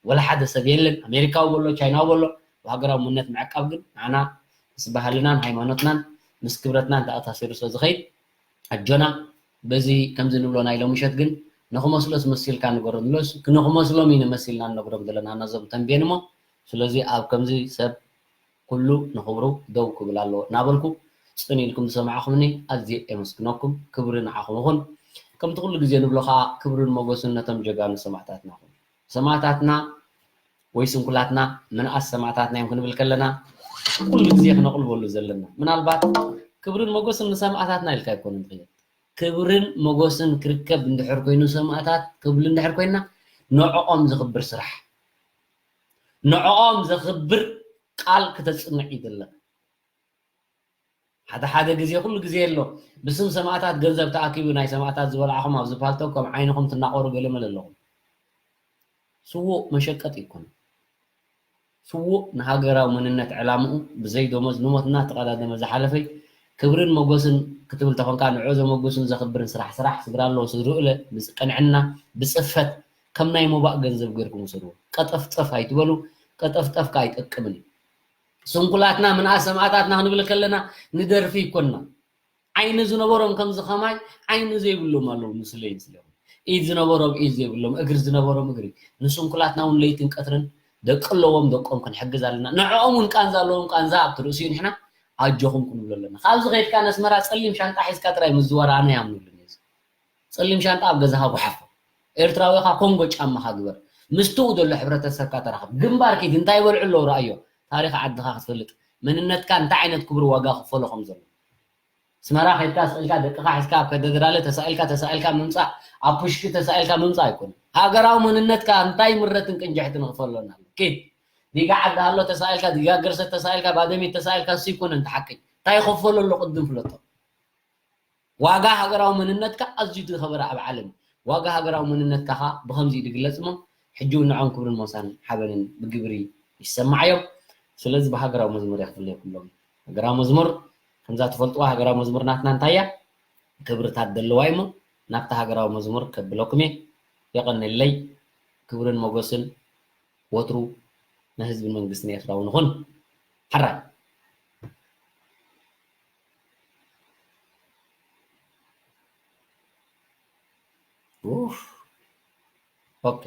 ወላ ሓደ ሰብ የለን። ኣሜሪካዊ በሎ፣ ቻይናዊ በሎ፣ ብሃገራዊ መንነት ምዕቃብ ግን ንዓና ምስ ባህልናን ሃይማኖትናን ምስ ክብረትናን ተኣሳሲሩ ስለ ዝኸይድ ኣጆና። በዚ ከምዚ ንብሎ ናይ ሎሚ ምሸት ግን ንኽመስሎስ መሲልካ ንገሮ ንብሎስ ንኽመስሎም ኢና መሲልና ንነግሮም ዘለና ነዞም ተንቤን እሞ ስለዚ ኣብ ከምዚ ሰብ ኩሉ ንኽብሩ ደው ክብል ኣለዎ እናበልኩ ጽን ኢልኩም ዝሰማዕኹምኒ ኣዝየ የመስግነኩም። ክብሪ ንዓኹም ይኹን። ከምቲ ኩሉ ግዜ ንብሎ ኸኣ ክብርን ሞገስን ነቶም ጀጋኑ ሰማእታትና ይኹን። ሰማእታትና ወይ ስንኩላትና ምንኣስ ሰማእታትና እዮም ክንብል ከለና ኩሉ ግዜ ክነቕልበሉ ዘለና ምናልባት ክብርን ሞገስን ንሰማእታትና ኢልካ ኣይኮነን ትኽእል ክብርን ሞጎስን ክርከብ እንድሕር ኮይኑ ሰማእታት ክብል እንድሕር ኮይና ንዕኦም ዘኽብር ስራሕ ንዕኦም ዘኽብር ቃል ክተፅንዕ እዩ ዘለካ። ሓደ ሓደ ግዜ፣ ኩሉ ግዜ ኣሎ፣ ብስም ሰማእታት ገንዘብ ተኣኪቡ ናይ ሰማእታት ዝበላዕኹም ኣብዚ ፓልቶክ ከም ዓይንኹም ትናቆሩ ገለመለ ኣለኹም። ስዉእ መሸቀጢ ይኮነ። ስዉእ ንሃገራዊ መንነት ዕላምኡ ብዘይ ደሞዝ ንሞት እናተቐዳደመ ዝሓለፈይ ክብርን ሞጎስን ክትብል ተኾንካ ንዕኡ ዘመጉስን ዘኽብርን ስራሕ ስራሕ ስድራ ኣለዎ ስድርኡ ለ ብቅንዕና ብፅፈት ከም ናይ ሞባእ ገንዘብ ገይርኩም ውሰድዎ። ቀጠፍጠፍ ኣይትበሉ። ቀጠፍጠፍ ከ ኣይጠቅምን እዩ። ስንኩላትና ምንኣ ሰማእታትና ክንብል ከለና ንደርፊ ይኮንና። ዓይኒ ዝነበሮም ከምዚ ከማይ ዓይኒ ዘይብሎም ኣለዉ። ምስለይ ምስለኹም ኢድ ዝነበሮም ኢድ ዘይብሎም እግሪ ዝነበሮም እግሪ ንስንኩላትና እውን ለይትን ቀትርን ደቂ ኣለዎም ደቆም ክንሕግዝ ኣለና። ንዕኦም እውን ቃንዛ ኣለዎም ቃንዛ ኣብቲ ርእሲኡ ንሕና ኣጆኹም ክንብሎ ኣለና። ካብዚ ከይድካ ነስመራ ፀሊም ሻንጣ ሒዝካ ጥራይ ምዝዋር ኣነ ያምኑልን እዩ። ፀሊም ሻንጣ ኣብ ገዛኻ ጓሓፎ። ኤርትራዊኻ ኮንጎ ጫማኻ ግበር። ምስትኡ ዘሎ ሕብረተሰብካ ተራኸብ። ግንባር ኪድ እንታይ ይበልዑ ኣለዉ ረኣዮ። ታሪኽ ዓድኻ ክትፈልጥ መንነትካ እንታይ ዓይነት ክቡር ዋጋ ክፈሎ ከም ዘሎ። ኣስመራ ከድካ ስቕ ኢልካ ደቅኻ ሒዝካ ኣብ ከደድራለ ተሳኢልካ ተሳኢልካ ምምጻእ ኣብ ፑሽኪ ተሳኢልካ ምምጻእ ኣይኮነን። ሃገራዊ መንነትካ እንታይ ምረትን ቅንጅሕትን ክፈሎና ኣሎ። ኪድ ዲጋ ዓዲ ኣሎ ተሳኢልካ ዲጋ ገርሰት ተሳኢልካ ባደሚት ተሳኢልካ እሱ ይኮነን እቲ ሓቂ። እንታይ ይኸፈሎ ኣሎ ቅድም ፍለጦ። ዋጋ ሃገራዊ መንነትካ ኣዝዩ ዝኸበረ ኣብ ዓለም እዩ። ዋጋ ሃገራዊ መንነትካ ኸኣ ብኸምዚ እዩ ዝግለጽ እሞ ሕጂ እውን ንዖም ክብርን ሞሳን ሓበንን ብግብሪ ይሰማዓዮም። ስለዚ ብሃገራዊ መዝሙር እየ ክፍለየኩም ሎሚ። ሃገራዊ መዝሙር ከምዛ ትፈልጥዋ ሃገራዊ መዝሙር ናትና እንታይ እያ? ክብርታት ዘለዋ እዩ እሞ ናብታ ሃገራዊ መዝሙር ከብለኩም እየ። የቐንየለይ። ክብርን ሞጎስን ወትሩ ንህዝብን መንግስትን ኤርትራ እውን ይኹን። ሕራይ። ኡፍ። ኦኬ።